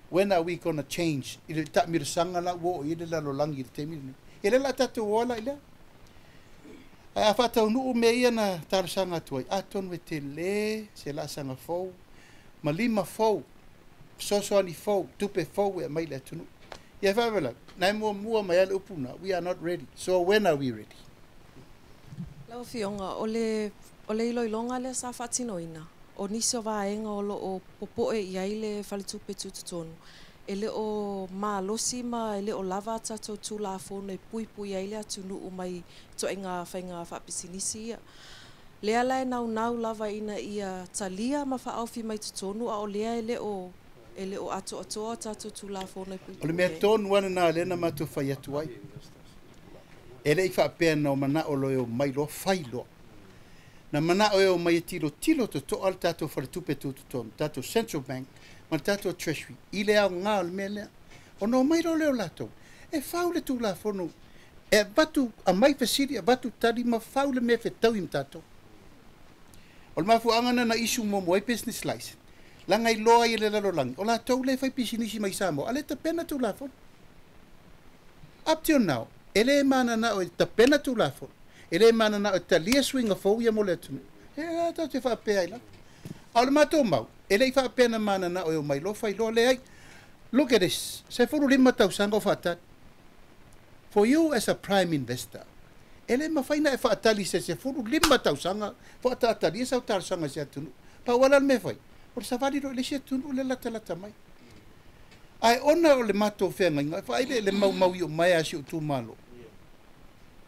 When are we gonna change i le taamilosaga la ua oo i ai le lalolagi i le taimi lenei? Ia lea la a tatou o ala i lea. Ae a faataunuu mea ia na talosaga atu ai, atonu e tele se laasaga fou ma lima fou, fesoasoani fou, tupe fou e aumai i le atunuu. Ia faalavelave, na e muamua mai lava le upu lena, we are not ready, so when are we ready? Lau Afioga, o le o le iloiloga lea sa faatinoina, o nisi o vaega o lo o popoe i ai le Faletupe Tutotonu, e le o malosi ma e le o lava a tatou Tulafono e puipui ai le atunuu mai ituaiga faiga faapisinisi ia. Lea la e naunau lava ina ia talia ma faaofi mai totonu a o lea e le o e le o atoatoa a tatou Tulafono e O le puipui mea ai. tonu lava lena lea na matou fai atu ai. E le i faapea na o manao loa e omai loa fai loa. Na manao e omai e tilotilo totoa le tatou faletupe tutotonu, tatou Central Bank ma le tatou Treasury i le aoga o le mea lea. Ona omai loa lea o latou e fau le Tulafono e avatu, aumai fesili, avatu tali ma fau le mea e fetaui ma tatou. O le mafuaaga lena na issue muamua ai business license, leaga iloa ai e le lalolagi o latou lea e fai pisinisi mai Samoa a le tapena Tulafono. Up till now, e le mananao e tapena Tulafono, e le mananao e talia suiga fou ia mo le atunuu. E a tatou te faapea ai lava. A o le matou mau, e le i faapea na mananao e omai loa fai loa, leai. Look at this, 15 tausaga o faatali. For you as a prime investor, e le mafai na e faatali i se 15 tausaga faataatalia sau talosaga i se atunuu. Pau lava la le mea e fai, o le savali loa i le isi atunuu lea e latalata mai. Ae ona o le matou feagaiga, vaai le maumau i mai a si ou itumalo.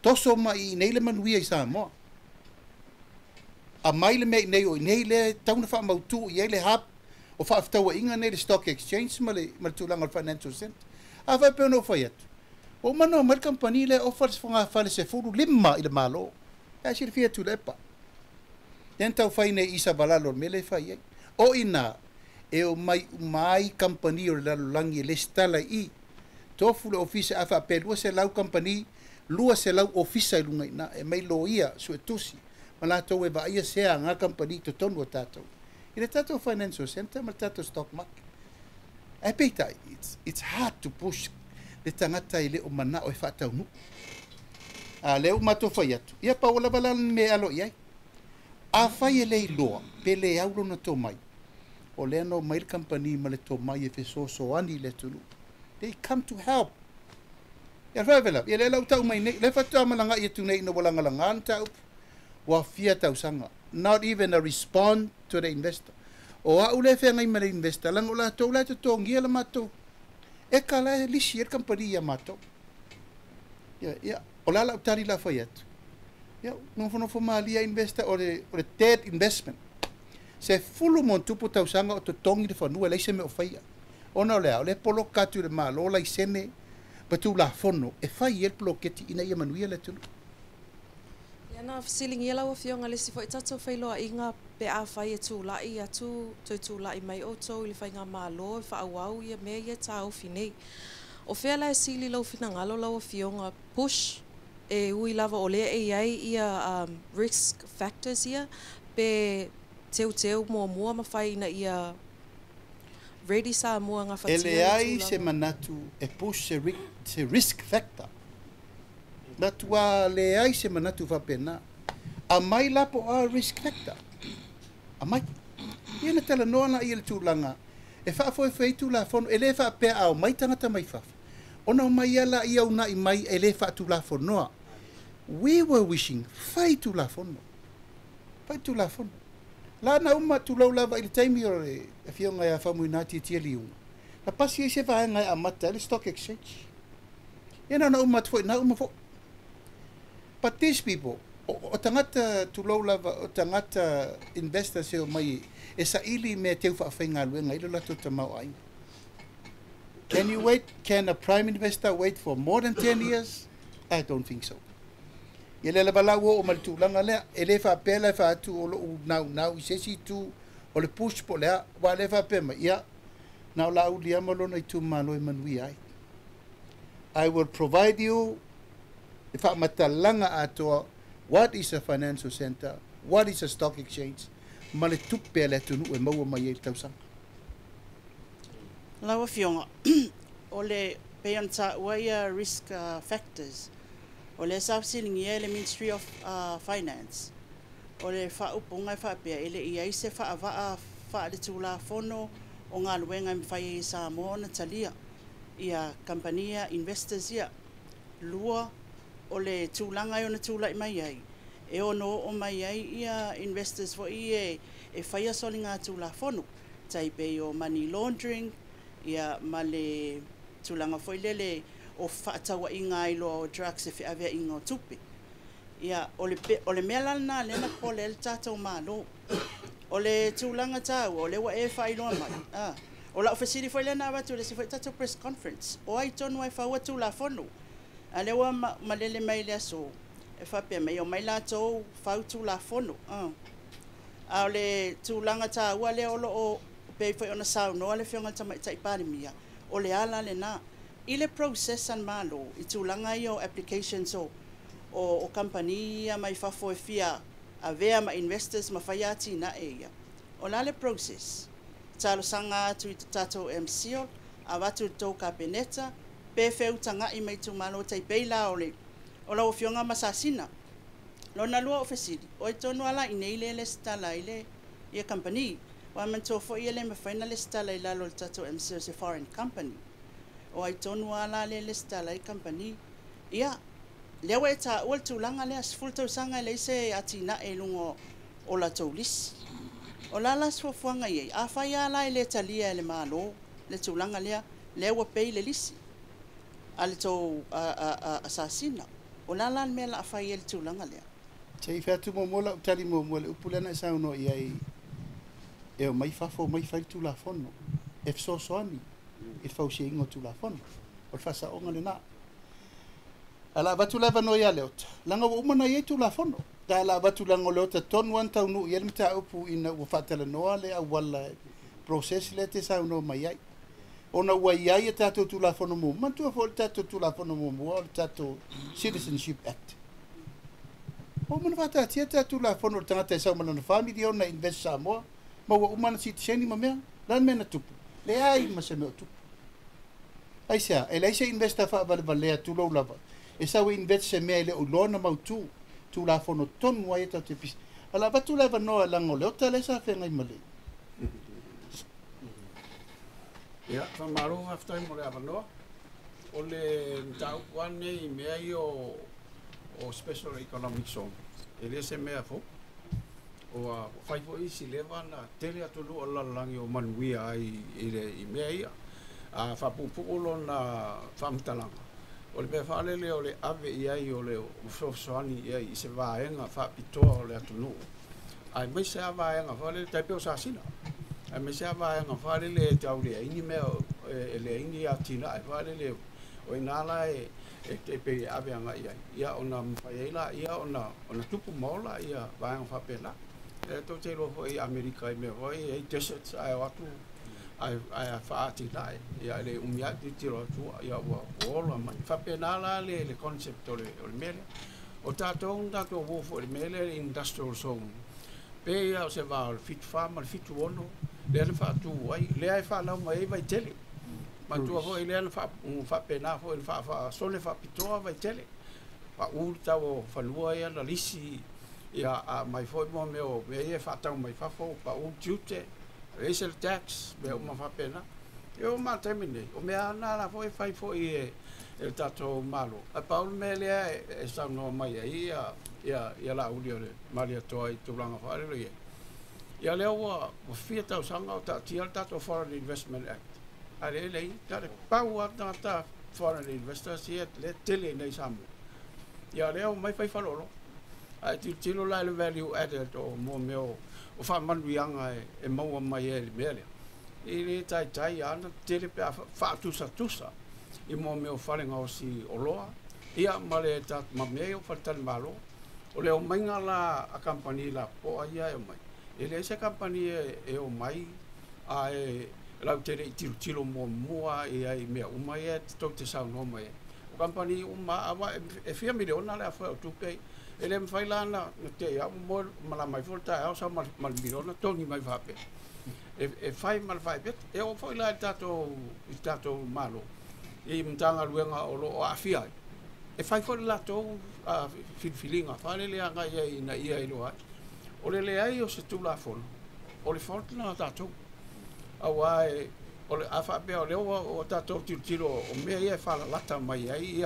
Toso mai i inei le manuia i Samoa. Aumai le mea i inei o inei lea e tatau ona faamautu i ai le hub o faafetauaiga nei le stock exchange ma le tulaga o le financial center. A faapea ona ou fai atu, ua uma ona omai le kamupani lea e ofa le fogafale 15 i le Malo. Ae silafia e Tuilaepa. Lea na tau fai nei i Savalalo o le mea lea e fai ai. O i ina e omai uma ai kamupani o le lalolagi e lesitala i i. Tofu le ofisa a faapea e 200 kamupani, 200 ofisa i luga i ina e aumai loia, suetusi ma latou e vaaia sea a kamupani i totonu o tatou. I le tatou financial center ma le tatou stock market. Ae peitai, it's hard to push le tagata e le o manao e faataunuu. A lea ua matou fai atu, ia pau lava la le mea e alo i ai. Afai e le iloa, pe le au lona tomai, o lea na omai le kamupani ma le tomai e fesoasoani i le atunuu. They come to help. Ia le faalavelave, ia lea la ua tau mai nei, lea faatoa malagai atu nei ina ua lagalaga le mataupu, ua fia tausaga. Not even a respond to the investor. O au lea e feagai ma le investor, leaga o latou la e totogia le matou eka la e lisi ai le kamupani ia matou. Ia, ia, o le a lau tali la fai atu? Ia, nofonofo malie investor o le dead investment. 10+ tausaga o totogi le fanua e leai se mea o faia. Ona o le a? O lea e poloka atu i le Malo laisene ma tulafono e fai ai le poloketi ina ia manuia le atunuu. Ia na fesiligia lau Afioga le isi foi tatou feiloaiga pe afai e tulai atu toe tulai mai outou i le faigamalo e faaauau ia mea ia e taofi nei. O fea la e sili lou finagalo lau Afioga push e ui lava o lea e i ai ia risk factors ia pe teuteu muamua ma fai ina ia ready Samoa E gafatia le leai se tulaga. manatu e push se risk factor. Matua leai se manatu faapena. Aumai la po o a risk factor. Aumai. Ia na talanoa laia i le tulaga e faafoefoe ai Tulafono. E le faapea a omai tagata mai fafo, ona omai lava laia uunai mai e le faatulafonoa. We were wishing, fai Tulafono. Fai Tulafono. La na uma tulou lava i le taimi o le afioga ia Faumuina Tiatia Liuga, na pasi ai se vaega e amata ai le stock exchange. Ia na ona uma atu foi, na uma foi. But these people, o tagata tulou lava, o tagata investors e omai e saili i mea e teu faafaigaluega ai lo latou tamaoaiga. Can you wait? Can a prime investor wait for more than 10 years? I don't think so. Ia lea lava la ua oo ma le tulaga lea, e le faapea la e fai atu o lou naunau i se isi itu o le push po o le a, aua o lea e faapea mai, ia, na o Laauli lava ma lona itumalo e manuia ai. I will provide you le faamatalaga atoa what is a financial center, what is a stock exchange, ma le tupe a le atunuu e maua mai ai i le tausaga. Lau Afioga, o le pei ona taua ia risk factors, o lea sa fesiligia e le Ministry of Finance, o le faaupuga e faapea e le i ai se faavaa faaletulafono o galuega e mafai ai e Samoa ona talia ia kamupani ia, investors ia. Lua, o le tulaga e ono tulai mai ai, e ono oo mai ai ia investors foi ia e faia soligatulafono, tai pei o money laundering, ia ma le tulaga foi lele o fefaatauaiga ai loa o drugs e feaveaiga o tupe. Ia, o le, o le mea la lena lea na popole ai le tatou Malo. O le tulaga taua, o lea ua e faailoa mai, a, o lau fesili foi lea na avatu i le isi foi tatou press conference, o ai tonu e faua Tulafono? A lea ua malele mai i le aso, e faapea mai, omai latou fau Tulafono. A, a o le tulaga taua lea o lo o pei foi ona saunoa le Afioga i le Tamaitai Palemia, o le ala lena. I le process a le Malo, i tulaga ia o applications o kamupani ia mai fafo e fia avea ma investors ma faia atinae ia, o le a le process? Talosaga atu i te tatou MCIL, avatu i le tou Kapeneta, pe feutagai mai itumalo tai pei la o le o lau Afioga ma Sasina. Lona lua o fesili, o ai tonu lava la i inei lea e resitala ai le ia kamupani. Aua manatua foi e le mafai ona resitala i lalo o le tatou MCIL o se foreign company. O ai tonu lava la lea e resitala ai kamupani. Ia, lea ua e taua le tulaga lea, 10 tausaga e leai se atinae i luga o latou lisi. O le a la se fuafuaga i ai? Afai lava la e le talia e le Malo le tulaga lea, lea ua pay le lisi a le tou asasina. O le a la le mea o le a fai ai i le tulaga lea? Se i fai atu muamua lau tali muamua i le upu lea na e saunoa i ai, e omai fafo omai fai le Tulafono e fesoasoani i le fausiaina o Tulafono. O le faasaoga lena. Ae o le a avatu le avanoa ia Leota, leaga ua uma ona i ai Tulafono. Ae o le a avatu leaga o Leota tonu lava na taunuu i ai le mataupu ina ua faatalanoa le auala process lea e te saunoa mai ai. Ona ua i ai a tatou Tulafono muamua. Manatua foi le tatou Tulafono muamua o le tatou Citizenship Act. Ua uma ona faataatia le tatou Tulafono o le tagata e sau ma lana $4 miliona e invest Samoa, ma ua uma ana sitiseni ma mea. O le a le mea na tupu? Leai ma se mea o tupu. Aisea? E leai se investor faavalevalea tulou lava e sau e invest se mea e le o iloa ona mautu. Tulafono tonu lava ia tatou te pisi. Ae o le a avatu le avanoa leaga o Leota lea sa feagai ma le. Ia, faamalo faafetai mo le avanoa. O le mataupu lava lenei i mea ia o Special Economic Zone, e le o se mea fou. Ua fai foi isi leva na tele atunuu o le lalolagi o manuia ai i mea ia. A faapuupuu lona faamatalaga, o le mea faalele o le ave i ai o le fesoasoani i ai i se vaega faapitoa o le atunuu, aemaise lava vaega faalele tai pei o Sasina, aemaise lava vaega faalele e tau leai ni mea, e leai ni atinae faalele, o i ina la e pei e ave agai i ai, ia ona mafai ai laia ona tupu ma ola ia vaega faapena. E tou te iloa foi i Amerika i mea foi e i ai deserts ae o atu ae faaatinae, ia e le umi lava tilotilo atu ia ua ola mai. E faapena la le concept o le mea lea. O tatou na tatou o foi i le mea lea le industrial zone, pei lava o se va o le 74 ma le 76 lea na faatu ai, lea e fanau mai ai Vaitele. Manatua foi lea na faapena foi na faasone faapitoa Vaitele. Pau le tau o fanua ia na lisi, ia a mai foi mo mea o mea ia e faatau mai fafo, pau tiute, raise le tax, mea uma faapena. E oo mai i le taimi lenei, o mea lava na la foi e fai foi e le tatou Malo. Ae pau le mea lea e saunoa mai ai ia Laauli o le Malietoa i tulaga faalele i ai. Ia lea ua fia tausaga o taatia le tatou Foreign Investment Act. Ae le leai, na le pau lava tagata foreign investors ia lea tele i inei i Samoa. Ia lea omai fai faleoloa. Ae tilotilo la i le value added o mo mea o faamanuiaga e maua mai ai i le mea lea. E le taitai lava ona tele pe a faatusatusa i mo mea o fale gaosi oloa, ia ma le ma mea ia o faletalimalo. O le omaiga la a kamupani lapopoa ia e omai, e leai se kamupani e omai ae lautele i tilotilo muamua i ai i mea uma ia tou te saunoa mai ai. O kamupani uma aua e fia miliona le afa o tupe, e le mafai la na te au mo malama mai foi le taeao sau ma le miliona togi mai faapea. E fai ma le faipete, e oo foi la i tatou Malo, i Matagaluega o lo o aafia ai. E fai foi le latou filifiliga faalele agai ai ina ia iloa ai. O le leai o se Tulafono, o le fault lena a tatou. Aua o le a faapea o lea ua tatou tilotilo o mea ia e faalalata mai ai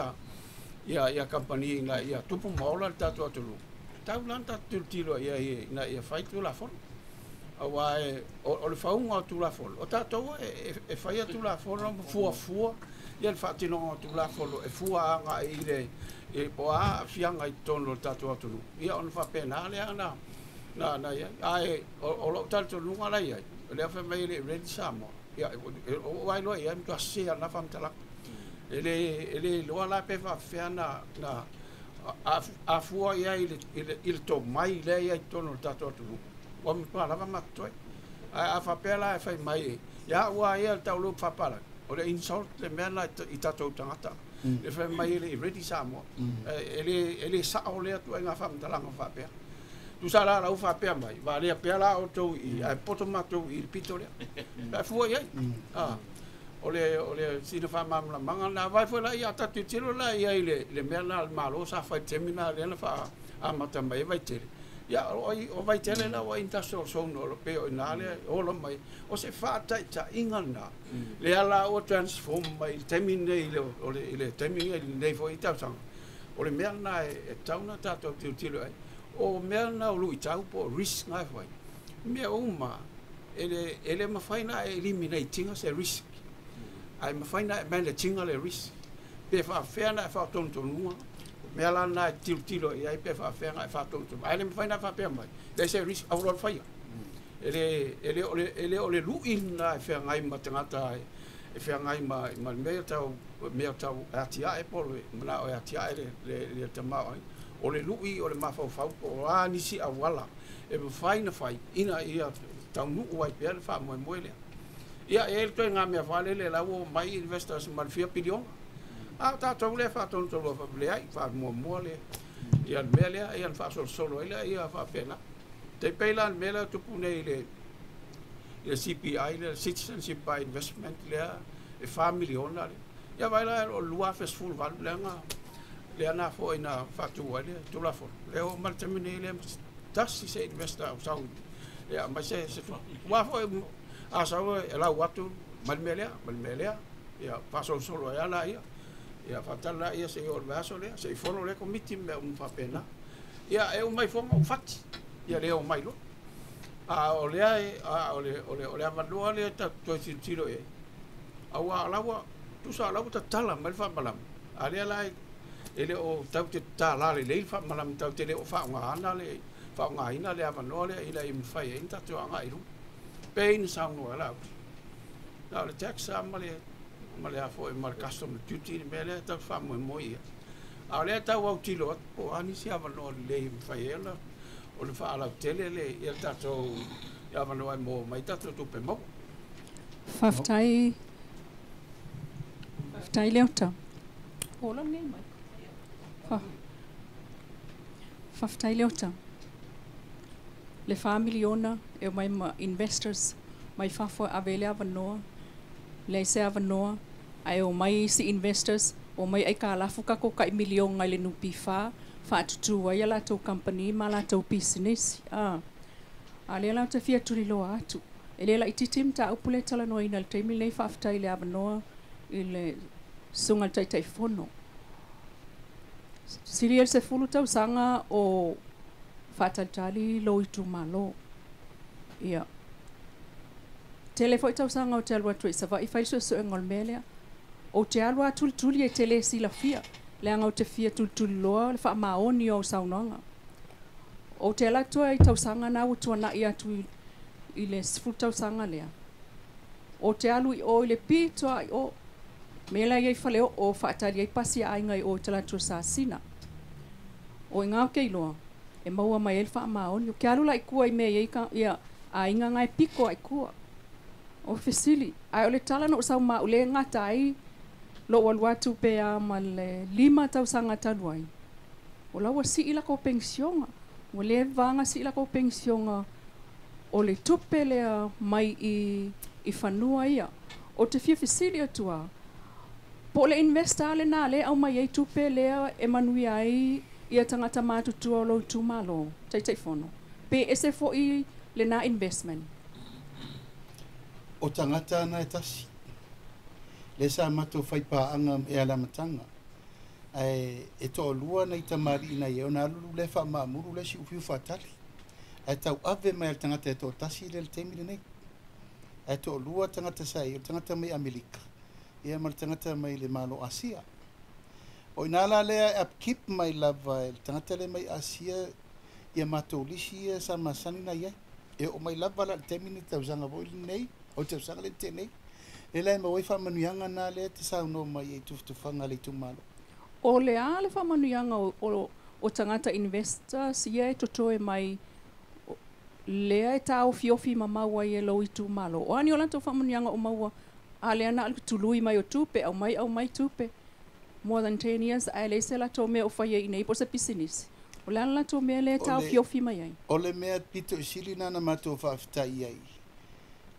ia kamupani ina ia tupu ma ola le tatou atunuu. Tau la na tatou tilotilo i ai ina ia fai Tulafono. Aua o le fauga o Tulafono, o tatou e faia Tulafono ma fuafua ia le faatinoga o Tulafono e fua agai i le po o a aafiaga i totonu o le tatou atunuu. Ia ona faapena lea na i ai. Ae o lou talitonuga la i ai, o lea fai mai e le i ready Samoa. Ia, o ai loa i ai, matua sese lava lena faamatalaga. E le iloa la pe faapefea na afua i ai i le tomai lea i ai i totonu o le tatou atunuu. Ua matua lava matotoe. Ae a faapea la e fai mai, ia ua ia le taulu faapalagi, o le insult le mea na i tatou tagata. Le fai mai e le i ready Samoa. E le sao lea tuaiga faamatalaga faapea. Tusa la lau faapea mai, valea pea la outou i, ae poto matou i le pito lea. Ae fua i ai. O le sina faamalamalamaga na vai foi la ia tatou tilotilo la i ai le mea na le Malo sa fai taimi na lea na Amata mai ai Vaitele. Ia, o Vaitele la ua industrial zone o lo pei o i ina lea e ola mai. O se faataitaiga lena, lea la ua transform mai i le taimi lenei i le, o le, i le taimi i lenei foi tausaga. O le mea lena e tatau ona tatou tilotilo i ai. O mea na o luitau po o risk na e fai, mea uma e le mafai ona e eliminate ina se risk, ae mafai ona e manage ina le risk. Pe faapefea ona e faatonutonuga, mea la na e tilotilo i ai pe faapefea ona e faatonutonuga. Ae le mafai ona e faapea mai, leai se risk, aua loa le faia. E le o le lui lena e feagai ma tagata e feagai ma le mea tau atiae po o le manao e atiae le tamaoaiga. O le lui o le mafaufau po o a nisi auala e mafai ona fai ina ia taunuu ai pea le faamoemoe lea. Ia, e i ai le ituaiga mea foi lele la ua omai investors ma le fia piliona. A o tatou lea e faatonutonua leai, faamuamua le ia le mea lea, ia ona faasolosolo ai lea ia faapena. Tai pei la le mea lea tupu nei i le CPI, le Citizenship by Investment lea e 4 miliona le. Ia vai la o le 2018 lea na lea na foi na faatu ai le Tulafono. Lea oo mai le taimi nei lea tasi se investor o sau ia mai se ua foi a sau e lau atu mai le mea lea, mai le mea lea, ia faasolosolo ai la ia. Ia faatali la ia se i oo i le vaiaso lea, se i fono lea komiti ma mea uma faapena. Ia e uma ifo ua fati, ia le omai loa. A o lea a o le o le o le avanoa lea tatou toe tilotilo i ai. Aua o la ua tusa o la ua tatala mai le faamalama, a lea la e le o tatou te tatala lelei le faamalama, tatou te le o faaaogaina le faaaogaina le avanoa lea ina ia mafai ai ona tatou agai i luma. Pei ona saunoa ai Laauli, na o le tax lava ma le foi ma le custom duty le mea lea tatou te faamoemoe i ai. A o lea e tau autilo atu po o a nisi avanoa lelei e mafai ai ona faalautele le ia tatou avanoa e maua mai tatou tupe maua. Faafetai, faafetai Leota. Ola nei mai. Faafetai Leota. Le 4 miliona e mai ma investors mai fafo e ave le avanoa, leai se avanoa, ae omai isi investors, omai aikalafu tatou tai miliona i le NPF, faatutu ai a latou kamupani ma latou pisinisi. A lea la ou te fia tuliloa atu. E le laitiiti mataupu lea e talanoaina i le taimi lenei, faafetai i le avanoa i le susuga i le Taitaifono. Sili ai le 10 tausaga o faatalitali lou itumalo. Ia, tele foi tausaga ou te alu atu ai i Savaii fai le suesuega o le mea lea. Ou te alu lava tulituli e te le silafia, leaga ou te fia tulituliloa le faamaoni o au saunoaga. Ou te alu atu ai i tausaga na ua tuanai atu i le 10 tausaga lea. Ou te alu i o i le pito lava i o, mea la e i ai faleoo o faatali ai pasi a aiga i o i talaatu o Sasina. O i ina ou te iloa e maua mai ai le faamaoni. Ou te alu la i tua i mea e i ai ia aiga na e pito lava i tua. O fesili, ae o le tala na ou sau ma au lea e gata ai lou alu atu pe a ma le 5 tausaga talu ai, o la ua sii latou penisiona. Ua leva ona sii latou penisiona o le tupe lea mai i fanua ia. Ou te fia fesili atu lava, po o le investor lena lea e aumai ai tupe lea e manuia ai ia tagata matutua o lou itumalo, Taitaifono, pe ese foi lena investment? O tagata na e tasi, lea sa matou fai paaga i le amataga, ae e toalua nai tamalii na i ai, ona alu lea faamaamulu le isi ufiu faatali. Ae tauave mai e le tagata e toatasi lea i le taimi lenei. Ae toalua tagata sa i ai, o le tagata mai Amerika, ia ma le tagata mai le Malo Asia. O ina la lea e upkeep mai lava e le tagata lea mai Asia ia matou lisi ia sa masani ona i ai. E oo mai lava la i le taimi nei, tausaga foi lenei, o le tausaga lea na tea nei, lea la e maua ai faamanuiaga na lea e te saunoa mai ai i tufatufaga a le itumalo. O le a le faamanuiaga o tagata investors ia e totoe mai lea e taofiofi mamao ai e lou itumalo? O a ni o latou faamanuiaga o maua a lea na o le tului mai o tupe, aumai aumai tupe more than 10 years ae leai se latou mea o fai ai i inei po o se pisinisi? O le a le latou mea lea e taofiofi mai ai? O le mea pito i sili lena na matou faafetai ai,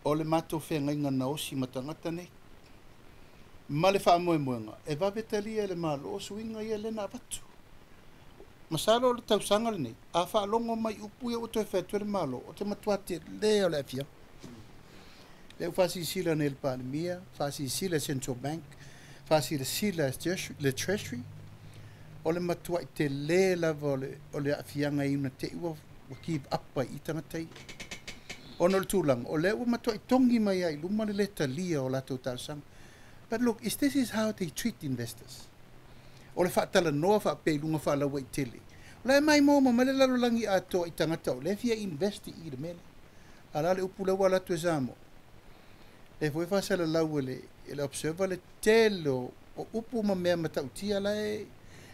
o le matou feagaiga na osi ma tagata nei. Ma le faamoemoega, e vave talia e le Malo suiga ia lea na avatu. Masalo o le tausaga lenei, a faalogo mai upu ia ua toe fai atu e le Malo, o te matua telē o le aafiaga. Lea ua faasilasila nei e le Palemia, faasilasila e Central Bank, faasilasila e le Treasury, o le matuai telē lava o le aafiaga i una te i ua give up ai i tagata ia. Ona o le tulaga, o lea ua matuai togi mai lava i luma le lē talia o latou talosaga. But look, is this is how they treat investors. O le faatalanoa faapea i luga faalauaitele. O la e maimoa mai le lalolagi atoa i tagata o lea e fia invest i le mea lea. A o le a le upu lea ua alu atu e Samoa? Lea foi e faasalalau e le Observer le tele o upu ma mea matautia la e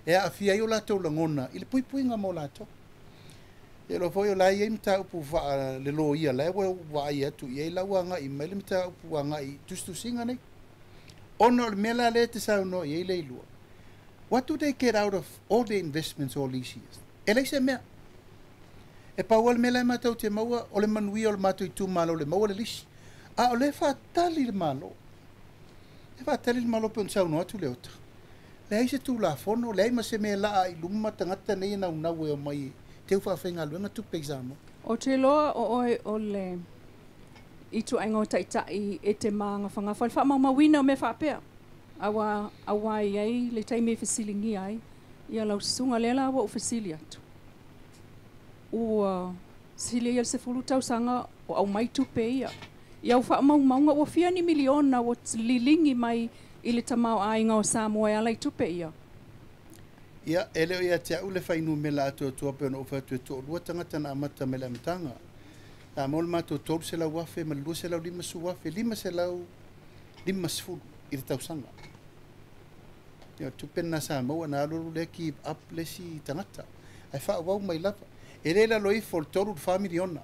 aafia ai o latou lagona i le puipuiga mo latou. E iloa foi o la e i ai mataupu faaleloia la e ua vaai atu i ai la ua agai mai le mataupu agai i tusitusiga nei. Ona o le mea la lea e te saunoa i ai le ilua. What do they get out of all the investments all these years? E leai se mea. E pau lava le mea la e matou te maua o le manuia o le matou itumalo le maua le lisi. A o lea e faatali le Malo. E faatali le Malo pei ona saunoa atu Leota. Leai se Tulafono, leai ma se mea e laa i luma tagata nei e naunau e omai e teu faafaigaluega tupe i Samoa. Ou te iloa o oe o le ituaiga o taitai e te magafagafa i le faamaumauina o mea faapea, aua aua e i ai le taimi e fesiligia ai ia lau susuga. Lea la ua ou fesili atu, ua sili ia le 10 tausaga o aumai tupe ia. I au faamaumauga ua fia ni miliona ua liligi mai i le tamaoaiga o Samoa e ala i tupe ia. Ia, e le o ia te au le fuainumera atoatoa pei ona ou fai atu e toalua tagata na amata mai le amataga. Sa maua le matou 300,000 ma le 250,000, 550 i le tausaga. Ia, o le tupe lena sa maua na alualu lea give up le isi tagata. Ae faaauau mai lava. E le lalo ifo o le 3 i le 4 miliona.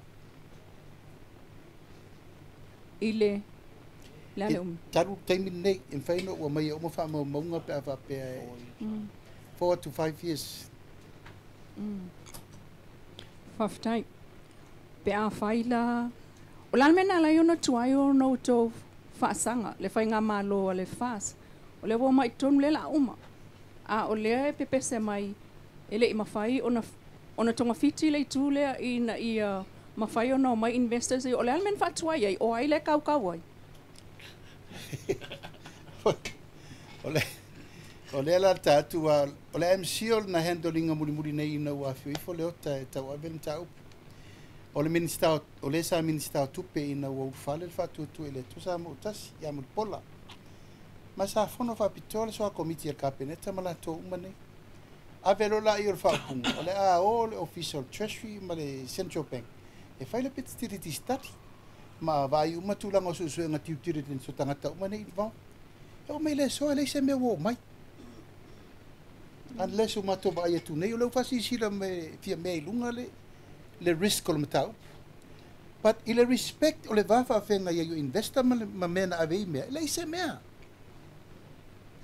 I le le a le umi? Talu le taimi lenei, e mafai ona ou aumaia uma faamaumauga pe a faapea e 4 to 5 years. Faafetai. Pe afai la, o le a le mea na ala ai ona tuai ona outou faasaga le faigamalo a le FAST? O lea ua omai i totonu lea o le a uma, a o lea e pepese mai e le i mafai ona togafiti le itu lea ina ia mafai ona omai investors ia. O le a le mea na faatuai ai? O ai lea e kaukau ai? O lea la ta atu a o le MC o lena handle ina mulimuli nei ina ua afio ifo Leota e tauave le mataupu. O le Minisita o le sa Minisita o Tupe ina ua ulufale le Faatuatua i le Atua Samoa ua tasi ia Mulipola. Ma sa fono faapitoa le soa komiti a le Kapeneta ma latou uma nei. Ave loa laia o le faaupuga o le a o le Ofisa o le Treasury ma le Central Bank e fai le feasibility study ma vaai uma tulaga o suesuega due diligence o tagata uma nei involved. E oo mai le aso e leai se mea ua oo mai. Unless ua matou vaai atu nei o lea ua faasilasila mai fia mea i luga le risk o le mataupu. But i le respect o le va faafeagai ai o investor ma mea na ave i mea, e leai se mea.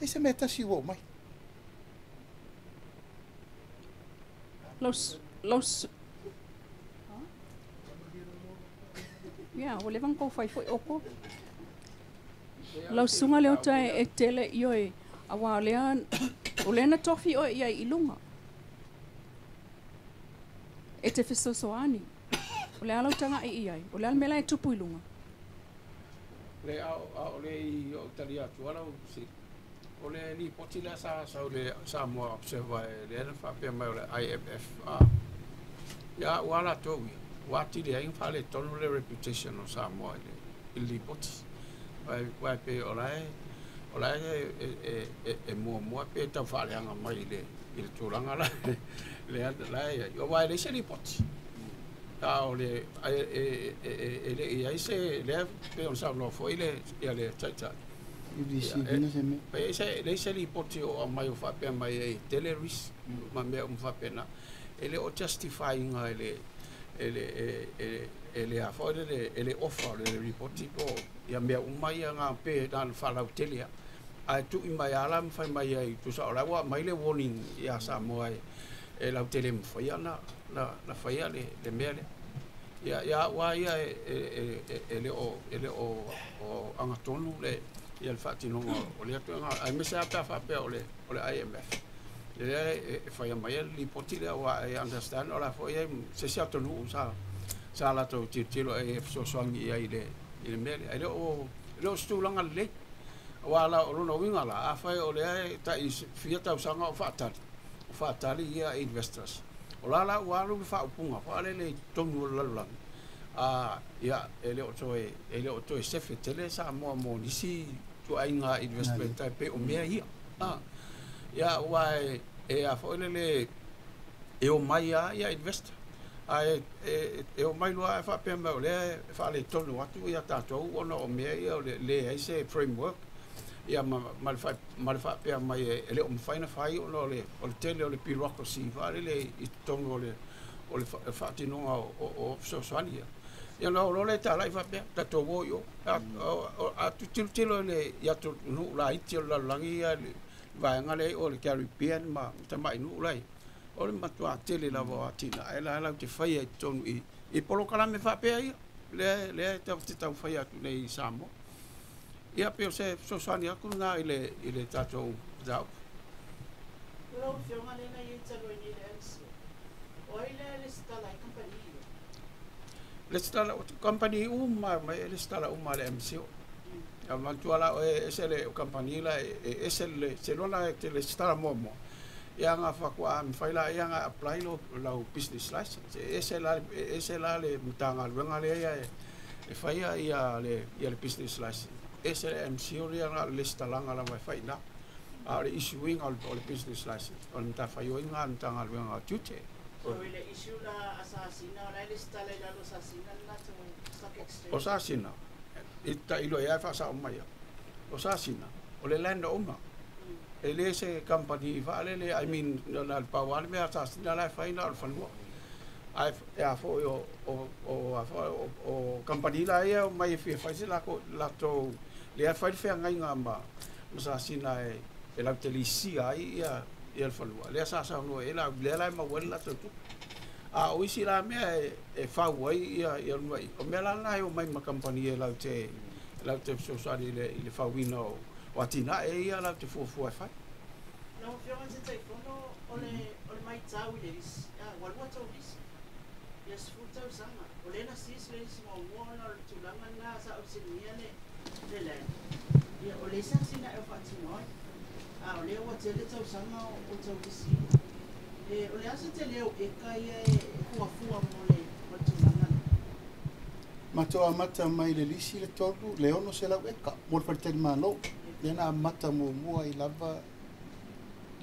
Leai se mea e tasi ua oo mai. Lau, lau, ia, ua leva ona tou fai foi outou. Lau susuga Leota e tele ioe, aua o lea na tofi oe i ai i luga. E te fesoasoani. O le a lau tagai i ai? O le a le mea la e tupu i luga? Le a o le i ou tali atu ala o si o le lipoti lea sa sau le Samoa Observer e lea na faapea mai o le IMF a ia ua latou ia ua atili ai ona faaletonu le reputation o Samoa i le lipoti. Aua e pei o la e muamua pe tau faaleaga mai i le tulaga la lea la e i ai. Aua e leai se lipoti. A o le e le i ai se lea pei ona saunoa foi le ia le taitai. Pe se leai se lipoti o aumai o faapea mai e tele risk ma mea uma faapena. E le o justify ina e le e le e e le a foi le e le offer o le lipoti po ia mea uma ia na pe na faalautele lava. Ae tuu mai lava la ma fai mai ai tusa o la ua aumai le warning ia Samoa e lautele mafaia na faia le mea lea. Ia ia au lava ia e le o agatonu le ia le faatinoga o lea tulaga aemaise lava pe a faapea o le IMF. Lea e faia mai ai le lipoti lea ua e understand o la foi ai se isi atunuu sa latou tilotilo e fesoasoani i ai i le mea lea. E le o se tulaga lelei. Aua la o lona uiga la, afai o lea e tai fia tausaga o faatali ia investors. O la ua alu le faaupuga faalele i totonu o le lalolagi. Ia, e le o toe sefe tele Samoa mo nisi tuaiga investment tai pe o mea ia. Ia, ua e a foi lele e o mai a ia investor. Ae e o mai loa e faapea mai o lea e faaletonu atu ia tatou ona o mea ia o le leai se framework. Ia ma le faapea mai e le o mafai na fai ona o le tele o le bureaucracy faalele i totonu o le faatinoga o fesoasoani ia. Ia na o loa le talai faapea, tatou o i o. A tilotilo i atunuu laiti o le lalolagi ia le vaega lea o le Caribbean ma tamai nuu lai, o le matua tele lava o atinae la lau te faia i totonu i polokalame faapea ia, lea te taumafai atu nei i Samoa. Ia pe o se fesoasoani atu lena i le tatou mataupu. Lau Afioga lea na i ai talu ai nei le MCO, o ai lea e lesitala ai kamupani ia? Lesitala, kamupani uma mai e lesitala uma le MCO. Ia manatua la e ese le kamupani la e ese le se lona e te lesitala muamua. Ia nga faatoa mafai la ia nga apply lau business license. E ese la le Matagaluega lea ia e faia ia le business license. Ese le MCO lea na le lesitalaga lava e fai na. A o le issuing o le business license. O le matafaioi nga le Matagaluega o Tiute. So i le issue la a Sasina, o la e lesitala i lalo o Sasina le latou stock exchange. O Sasina, i tailo ia e faasao mai ia. O Sasina, o le land owner. E le se company faalele, I mean, na le pau lava le mea a Sasina la e fai na o le fanua. Ae a foi o company la ia o mai e fia fai se latou lea fai le feagaiga ma Sasina e lau te lisia ai ia le fanua. Lea sa saunoa e la lea la e maua ai le latou tupe. A o isi la mea e fau ai ia luna i. O mea la na e o mai ma company e lau te fesoasoani i le fauina o atinae ia lau te fuafua e fai. Lau Afioga i le Taitaifono, o le maitau i le lisi, ua lua tou lisi, ia 10 tausaga. O lea na sisi le lisi muamua ona o le tulaga lena sa ausenia le land. Ia, o le isi atinae o faatino ai. A o lea ua tele tausaga o tau lisi. O le a se tele o eka ia e fuafua mo le tulaga lea? Matou amata mai le lisi le 3, le 600 eka, mo le faletalimalo. Lea na amata muamua i lava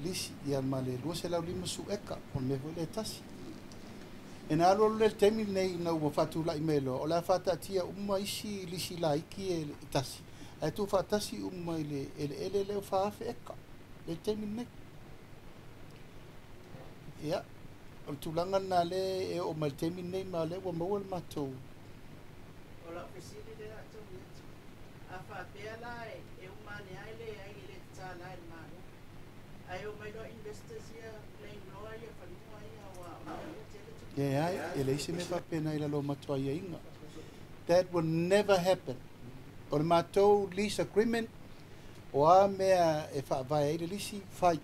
lisi, ia ma le 250 eka, o le mea foi lea tasi. E na alu alu le taimi nei ina ua faatulai mai loa, o le a faataatia uma isi lisi laiki e tasi. Ae tuu faatasi uma i le eleele lea o 4,000 eka, le taimi nei. Ia, o le tulaga lena lea e oo mai le taimi nei ma lea ua maua le matou. O lau fesili lea a taui atu. A faapea la e uma ane ai le ai i le tatala e le Malo. Ae o mai loa investors ia claim loa ia fanua ia ua tele tupe. Leai, e leai se mea faapena i lalo o matou aiaiga. That will never happen. O le matou lease agreement, o a mea e faavae ai le lisi, fai.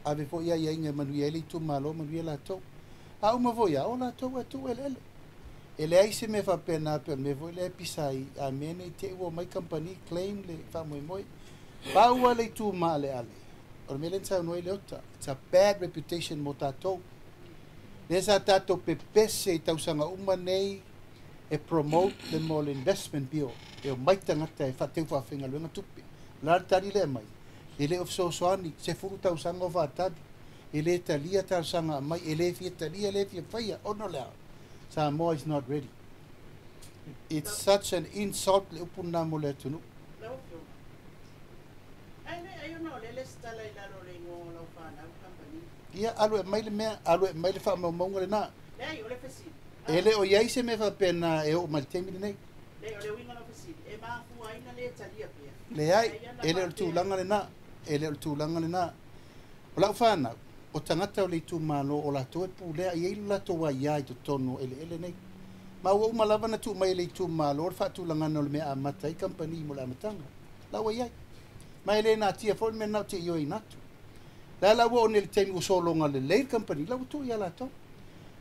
Ave foi aiaiga e manuia ai le itumalo, manuia latou. A uma foi a, o latou e tuu eleele. E leai se mea faapena pe o le mea foi lea e pisa ai, a mea nei te ua mai company claim le faamoemoe. Pau le itu maaleale. O le mea lea na saunoa ai Leota. It's a bad reputation mo tatou. Lea sa tatou pepese i tausaga uma nei e promote le mo le investment bill. E o mai tagata e faateu faafaigaluega tupe. O la le tali lea mai. E le o fesoasoani, 10 tausaga o faatali. E le talia talosaga mai, e le fia talia, e le fia faia. Ona o le a? Samoa is not ready. It's such an insult le upu lena mo le atunuu. Lau Afioga, ai le ai ona o le lesitala i lalo o le igoa o lau fanau company. Ia, alu e mai le mea, alu e mai le faamaumauga lena. Leai, o le fesili. E le o iai se mea faapena e oo mai le taimi lenei. Leai, o le uiga o lau fesili, e mafua ai na le talia pea. Leai, e le o le tulaga lena. E le o le tulaga lena. O lau fanau, o tagata o le itumalo o latou e pulea i ai le latou aia i totonu o eleele nei. Ma ua uma lava na tuu mai e le itumalo le faatulagana o le mea amata ai kamupani mo le amataga. La ua iai. Ma e le natia foi le mea na o te ioeina atu. La la ua o nei le taimi ua sologa lelei le kamupani la ua tuu iā latou.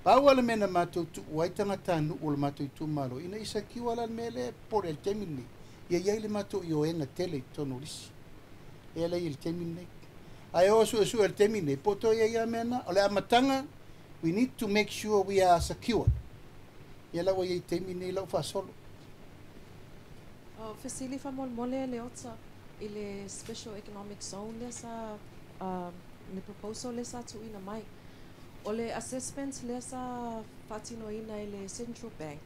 Pau lava le mea na matou tuu ai tagatanuu o le matou itumalo ina ia secure la le mea lea e popole ai i le taimi lenei, ia i ai le matou ioega tele i totonu o lisi. Lea la e i ai i le taimi lenei. Ae o suesue i le taimi lenei, po o toe i ai lava mea na. O le amataga, we need to make sure we are secure. Ia la ua i ai i le taimi lenei la ua faasolo. O fesili faamolemole Leota i le Special Economic Zone lea sa le proposal lea sa tuuina mai. O le assessment lea sa faatinoina e le Central Bank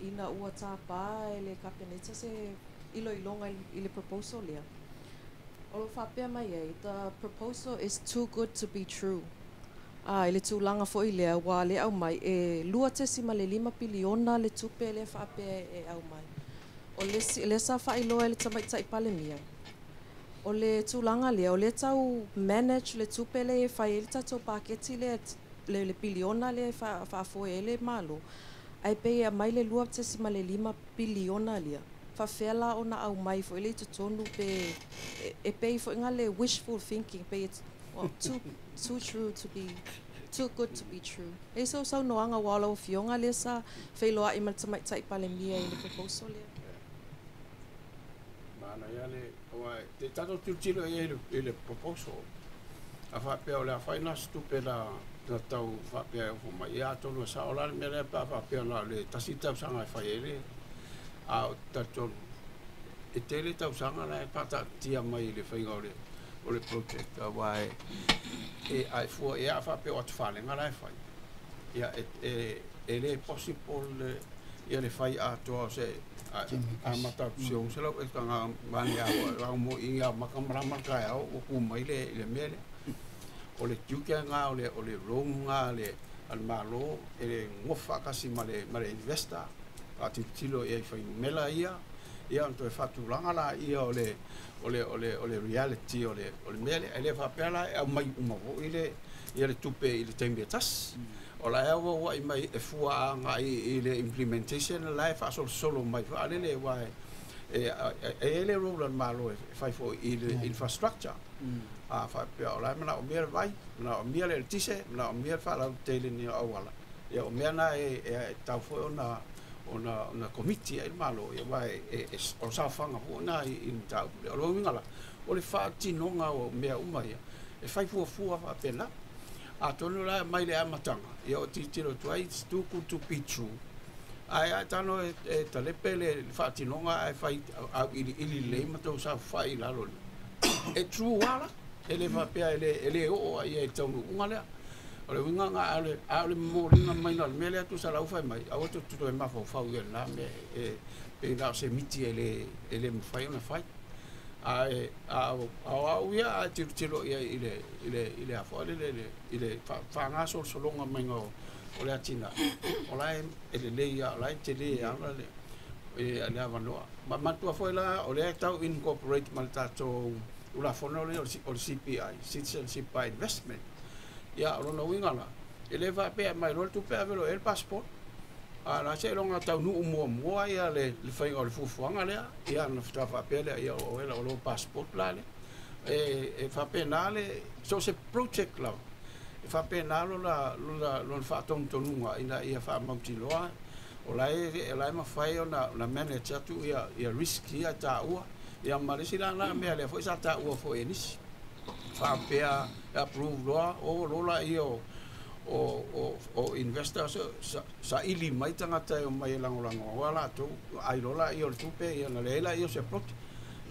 ina ua tapā e le Kapeneta se iloiloga i le proposal lea. O lo o faapea mai ai, the proposal is too good to be true. A i le tulaga foi lea ua le aumai e 2.5 piliona le tupe lea faapea e aumai. O le lea sa faailoa e le Tamaitai Palemia, o le tulaga lea, o lea tau manage le tupe lea e fai ai le tatou paketi lea, le piliona lea e faafoe ai le Malo, ae pei e aumai le 2.5 piliona lea. Faafefea la ona aumai foi lea i totonu pe e pei foi na le wishful thinking, pei it's well, too true to be too good to be true. E so saunoaga ua o lau Afioga lea sa feiloai ma le Tamaitai Palemia i le proposal lea. Manaia le aua te tatou tilotilo i ai i le proposal. A faapea o le a fai na se tupe la na tau faapea e ofo mai. Ia atonu e sao la le mea lea pe a faapea na o le tasi tausaga e fai ai le a o talitonu e tele tausaga la e faataatitia mai i le faiga o le project aua e a e fua ia a faapea o atufalega la e fai. Ia e le possible le ia le fai atoa o se a mata atu se 600 eka ngā mane a au mo i ngā makamarama ka au o ku mai le mea lea. O le tiute ngā o le loan ngā le al malo e le ngofa kasi ma le investor a tilotilo i ai fuainumera ia ia ona toe faatulaga la ia o le o le o le o le reality o le mea lea. E le faapea la e aumai uma foi le ia le tupe i le taimi e tasi. O la e auauai mai e fua agai i le implementation la e faasolosolo mai faalele aua e e le role a le Malo e fai foi i le infrastructure. A faapea o la e manaomia le vai, manaomia le eletise, manaomia le faalautele o auala. Ia o mea na e tatau foi ona komiti ai le Malo ia aua e o saofaga foi na i le mataupu lea. O le uiga la, o le faatinoga o mea uma ia e fai fuafua faapena. Atonu la mai le amataga ia o tilotilo atu ai, it's too good to be true. Ae a tano e talepe le faatinoga ae fai au iliili lelei ma tou saofafai i lalo e true lava la. E le faapea e le oo ai i le taunuuga lea. O le uiga na a o le momoliga mai na o le mea lea tusa lau fai mai aua tou te toe mafaufau i lena mea e pei na o se miti e le mafai ona fai. Ae a o au ia a tilotilo i ai i le afoa le i le faagasolosologa mai o le atinae o la e lelei a o la e tele ala le avanoa. Ma manatua foi la o lea e tau incorporate ma le tatou Tulafono lea o le CPI, Citizenship by Investment. Ia o lona uiga la, e le faapea mai loa le tupe ave loa i ai le passport. A la seiloga taunuu muamua ia le faiga o le fuafuaga lea, ia ona faatoa faapea lea ia o oe la o lou passport la lea. E faapena le so o se project lava, e faapena lona faatonutonuga ina ia faamautinoa o la e mafai ona manage atu ia risk ia taua. Ia ma le isi la na mea lea foi sa taua foi e nisi. Faapea e approve loa o lola ia o investor sa ili mai tagata e omai e lagolago aua latou ai lola ia o le tupe ia na leai laia o se project.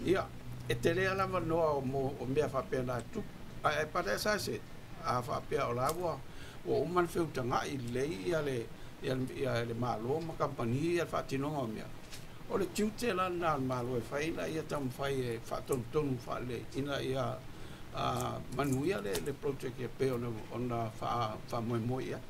Ia e tele lava avanoa o mea faapena e tupu. Ae but as I said, a faapea o la ua uma ona feutagai lelei ia le Malo ma kamupani ia le faatinoga o mea. O le tiute la lena a le Malo e fai ina ia taumafai e faatonutonu faalelei ina ia manuia le project e pei ona faamoemoe i ai.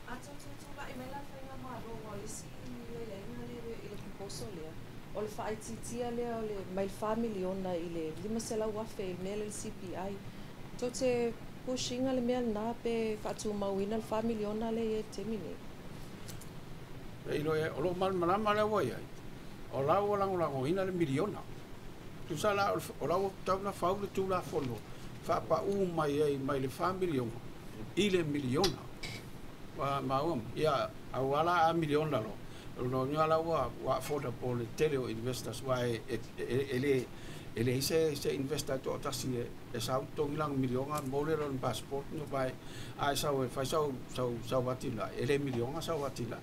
A tautulai mai la le faigamalo ua o le isi aiaiga lea i le proposal lea, o le faaitiitia lea o le mai le 4 miliona i le 500,000 i le mea lea le CPI. Tou te push ina le mea lena pe faatumauina le 4 miliona lea i ai i le taimi nei. E iloa o loo malamalama lea ua i ai, o la ua lagolagoina le miliona. Tusa la o la ua tatau ona fau le Tulafono Faapaʻu mai ai mai le 4 miliona i le miliona ua maua ia auā la a miliona lo lona la ua affordable le tele o investors ua e leai se investor toatasi e sau togi lana miliona mo le lona passport no vai a e sau e fai sau atinae e le miliona sau atinae.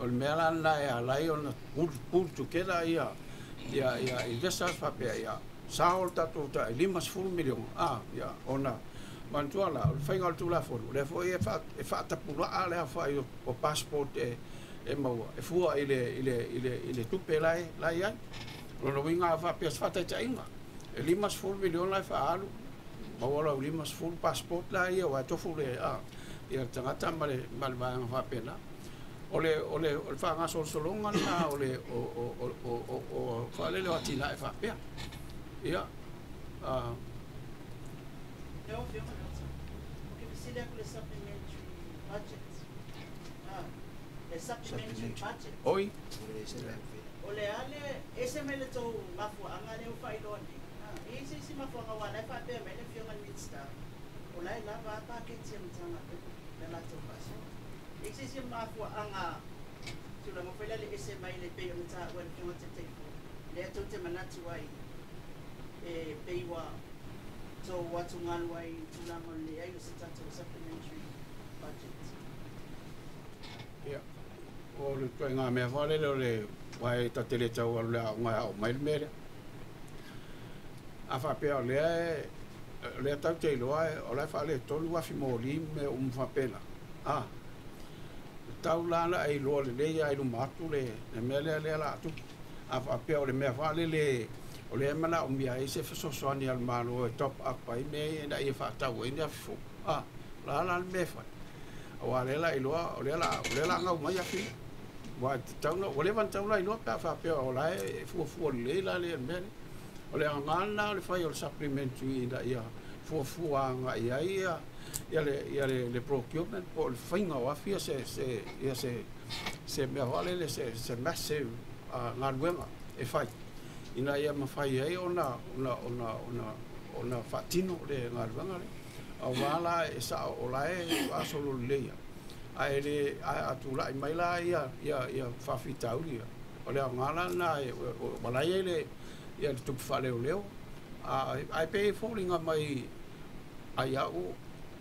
O le mea la lena e ala ai ona pull together ia investors faapea ia sao le tatou ta 50 miliona a ia ona manatua la o le faiga o le Tulafono lea foi e faatapulaa le aofai o passport e maua e fua i le tupe la e i ai. O lona uiga a faapea se faataitaiga e 50 miliona e faaalu maua lau 50 passport la ia ua tofu le a ia le tagata ma le vaega faapena. O le faagasolosologa lena o le o faalele o atinae faapea ia. Lau Afioga i le o ke fesili atu le supplementary budget. Ah, le supplementary budget. Oi. O le a le ese mai le tou mafuaaga lea ua faailoa nei. Ah, e i se isi mafuaaga ua la e faapea mai le Afioga i le Minisita. O la e lava a paketi a Matagaluega le latou faasoa. E i se isi mafuaaga tulaga foi lea le ese mai le pei ona taua e le Afioga Taitaifono. Lea tou te manatu ai e pei ua tou atugalu ai i tulaga o le leai o se tatou supplementary budget. Ia o le ituaiga mea faalele o le ua e tate le tau alu le aoga e ao mai le mea lea a faapea o lea e o lea tau te iloa o la e faaletonu afi moli ma mea uma faapena a tau la na e iloa lelei a i luma atu le mea lea la atu a faapea o le mea faalele o lea e manaomia ai se fesoasoani a le Malo e top up ai mea ia ina ia faatau ai ni afi fou a la la le mea e fai auā lea la iloa o lea la gau mai afi ua tatau ua leva ona tau la iloa pe a faapea o la e fuafua lelei la le mea lea. O le aoga lena o le fai o le supplementary ina ia fuafua agai ai ia le procurement po o le faiga o afi ia se ia se mea faalele se massive galuega e fai ina ia mafai ai ona faatino le galuega lea auā la e sao o la e faasolo lelei ae le a tulai mai la ia faafitauli ia o le aoga la lena ua la i ai le tupe faaleoleo ae pei e foliga mai ai au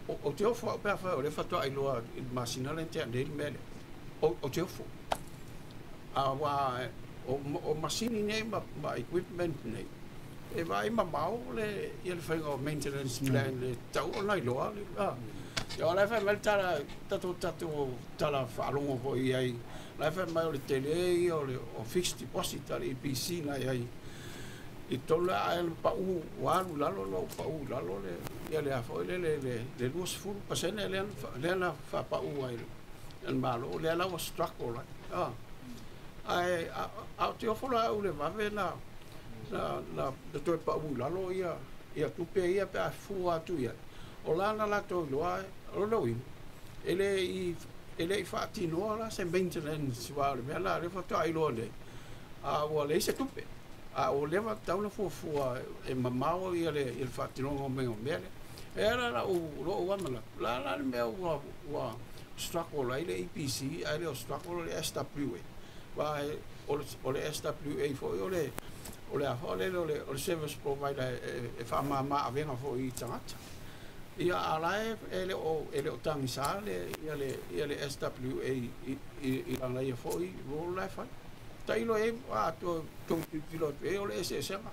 ou te ofo au pe afai o lea faatoa iloa i le masina lea na tea nei le mea lea ou te ofo a ua o masini nei ma equipment nei e vaai mamao le ia le faiga o maintenance plan le tau ona iloa le a ia o la e fai mai le tala tatou tala faalogo foi i ai la e fai mai o le tele ia o le o fixed deposit a le EPC na i ai i tolu a e pau ua alu lalo lo pau lalo le ia le a foi le 20% lea na faapau ai le Malo lea la ua struggle ai a ae a o te ofo la au le vave na toe pau i lalo ia tupe ia pe a fua atu i ai o la na latou iloa o lona uiga e le i faatinoa la se maintenance ua o le mea la lea faatoa iloa nei a ua leai se tupe a ua leva tatau ona fuafua e mamao ia le faatinoga o mea o mea lea e ala lau lou amanatu la le mea ua struggle ai le EPC ae le o struggle le SWA ua o le SWA foi o le a foi lele o le service provider e faamama avega foi i tagata ia a la e le o tagisa le ia le SWA i lana ia foi role la e fai tailo e a to tou tilotilo atu e o le eseesega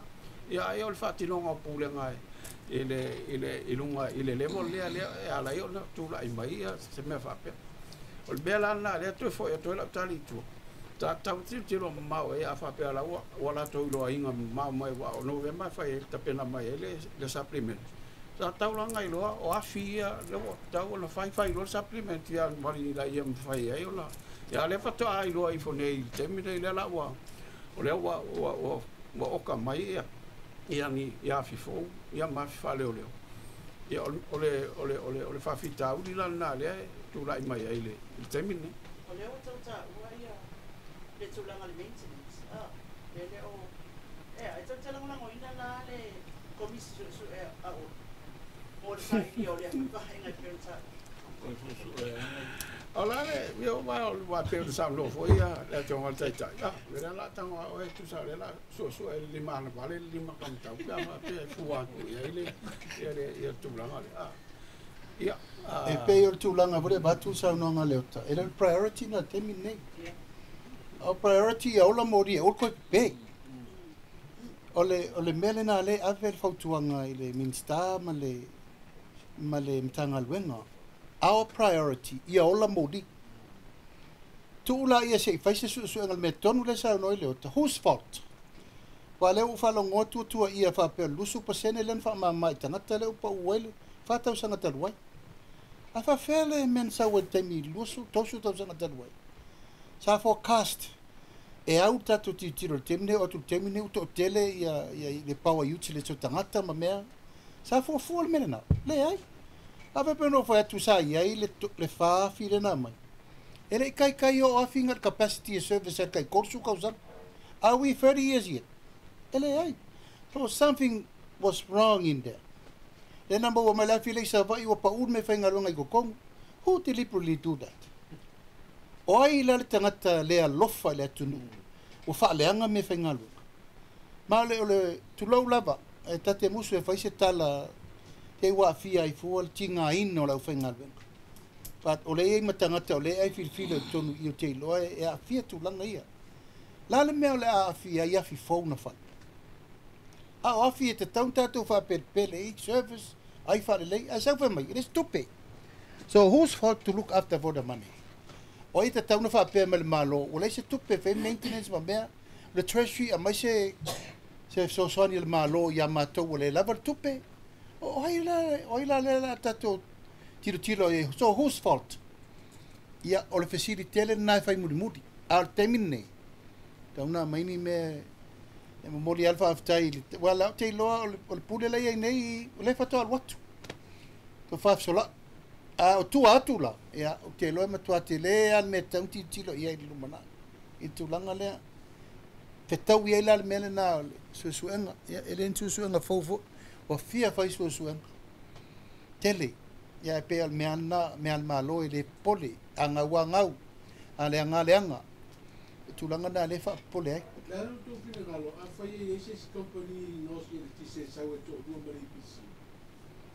ia ai o le faatinoga o pulega i luga i le level lea e ala ai ona tulai mai ia se mea faapea. O le mea la lena lea toe foi atu ai lau tali i tua ta tau tilotilo mamao e a faapea la ua latou iloaina mamao mai ua o Novema e fai ai tapena mai ai le supplement sa taulaga iloa o afi ia lea ua tatau ona fai loa le supplement ia mali ina ia mafai ai ona ia lea faatoa iloa ifo nei i le taimi nei lea la ua o lea ua oka mai ia ni ia afi fou ia ma afi faaleoleo ia o le faafitauli la lena lea e tulai mai ai le taimi lenei. O lea ua tau taua ia le tulaga le maintenance. Ah, le o e ai tau te lagolagoina la le komisi suesue a o Mo le sa'ilia o lea foi vaega e pei ona ta'ua. O la le, ia wa wa pe o sa no fo ia le tonga le taitai. Ah, le la tanga o e tu sa le la su e lima na vale lima kam tau ka ma pe fu a ku ia ile ia le ia tulaga le. Ah. Ia. E pei o le tulaga foi le avatu saunoaga Leota, e le o le priority na taimi lenei. O priority ia ola moli e olo koe pepē. O le mea lena lea e ave le fautuaga i le Minisita ma le Matagaluega. Our priority, ia ola moli. Tuu laia se i fai se suesuega i le mea tonu lea e saunoa ai Leota. Whose fault? Aua lea ua ou faalogo atu ua tuuaia faapea o le 20% lea na faamama i tagata lea ua pau ai le 4 tausaga talu ai. Ae faafefea le mea na sau ai i le taimi 20, 30 tausaga talu ai? Sa forecast e au le tatou tilotilo i le taimi lenei, oo atu i le taimi lenei ua toatele ia le power utility o tagata ma mea. Sa fuafua le mea lena? Leai. A faapea na ou fai atu sa i ai le 4,000 lea na aumai. E le i kaikai oo afi le capacity e service ai le tai 30 tausaga. Are we 30 years yet? E leai. So something was wrong in there. Lea na maua mai le afi lea i Savaii ua pau le mea faigaluega i totonu. Who deliberately do that? O ai la le tagata le alofa i le atunuu ua faaleaga mea faigaluega? Ma o le tulou lava, e ta te musu e fai se tala te ua aafia ai fua le tigaina o le aufaigaluega. But o le i ai ma tagata o lea ai filifili o totonu i o te iloa e aafia tulaga ia. La le mea o le a aafia ai afi fou na fai. A o afi e tatau ona tatou faapelepele i service ai faalelei ae sau fai mai e le se tupe. So whose fault to look after for the money? O ai tatau na faapea mai le Malo ua leai se tupe fai maintenance ma mea le treasury aumai se fesoasoani a le Malo ia matou ua le lava le tupe. O ai la lea la tatou tilotilo i ai. So whose fault? Ia, o le fesili tele lena e fai mulimuli. A o le taimi lenei, tau na aumai ni mea e momoli lava le faafetai i le aua la ou te iloa o le pule la e i ai nei o lea faatoa alu atu. Toe faafesolai. A o tua atu la, ia, ou te iloa e matua tele lava le mea e tatau ona tilotilo i ai i le lumanai. I le tulaga lea. Fetau i ai la le mea lena o le suesuega. Ia, e le ni suesuega fou foi. Ua fia fai suesuega. Tele. Ia, e pei o le mea lena, mea a le Malo e le popole. A gau a gau. A leaga a leaga. O tulaga na lea e faapopole ai. Le a le tou finagalo, afai e i ai se isi kamupani gaosi eletise e sau e toalua ma le EPC,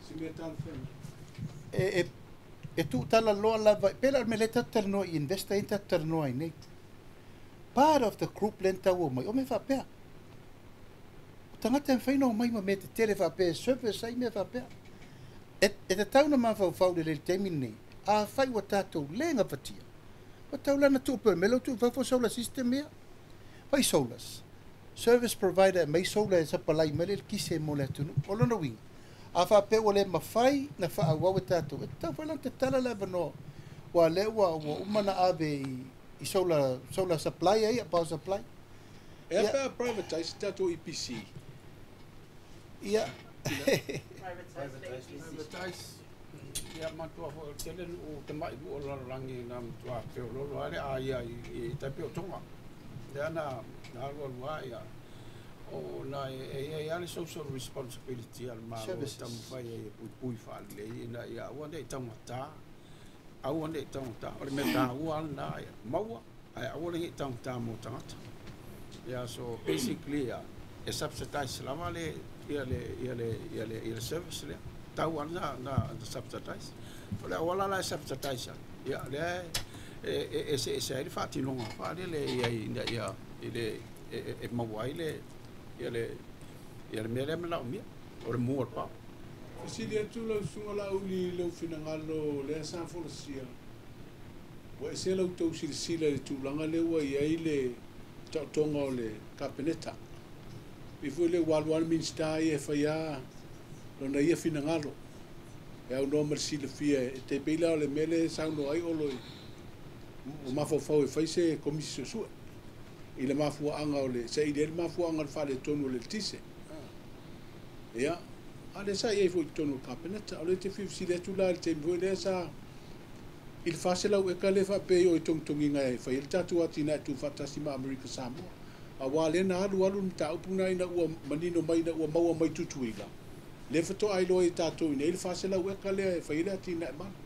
se mea talafeagai? E tuutalaloa lava, pe la o le mea lea tatou talanoa i investor ia tatou talanoa ai nei. Part of the group lea na tau mai, o mea faapea. O tagata e mafai ona omai ma mea tetele faapea e service ai mea faapea. E tatau ona mafaufau lelei i le taimi lenei, afai ua tatou le gafatia, ua tau la na tuu pea o le mea lea ua tuu i fafo solar system ia. Fai solars. Service provider e mai solar e sapalai mai le eletise mo le atunuu. O lona uiga, a faapea ua le mafai na faaauau e tatou, e tatau foi la ona tatala le avanoa. Ua lea ua uma na ave i solar supply ai, power supply. E a pe a privatize tatou EPC? Ia. Privatize. Ia matua foi o tele nuu tama'i nuu o le lalolagi na matua feoloolo ai le aia i tai pei o Toga. Lea na alualu a ia o na e i ai lava le social responsibility a le Malo e Services. taumafai ai e puipui faalelei ina ia aua ne i taugata, aua ne i taugata. O le mea taua lena ia maua ae aua le ne i taugata mo tagata. Ia, so basically ia e subsidize lava le ia le ia le ia le ia le service lea tau lava na subsidize. O le auala la e subsidize ai ia lea e eseese ai le faatinoga faalele ia ina ia i le e maua ai le ia le ia le mea lea manaomia o le mu o le pao. Fesili atu lau susuga Laauli i lou finagalo lea sa folasia. Ua ese la outou silasila i le tulaga lea ua i ai le taotoga o le Kapeneta. Pei foi lea ua alu lava le Minisita ia e fai lava lona ia finagalo. E aunoa ma le silafia e te pei la o le mea lea e saunoa ai Olo i o mafaufau e fai se komisi suesue i le mafuaaga o le saili ai le mafuaaga o le faaletonu o le eletise. Ia, a lea sa i ai foi i totonu o le Kapeneta. O lea te fia fesili atu la i le taimi foi lea sa i le 400 eka lea faapea o i togitogiga e fai ai le tatou atinae tuufaatasi ma Amerika Samoa. Aua lea na alu alu le mataupu na ina ua manino mai ina ua maua mai Tutuila. Le fato'a iloa i tatou i nei le 400 eka lea e fai le atinae malu.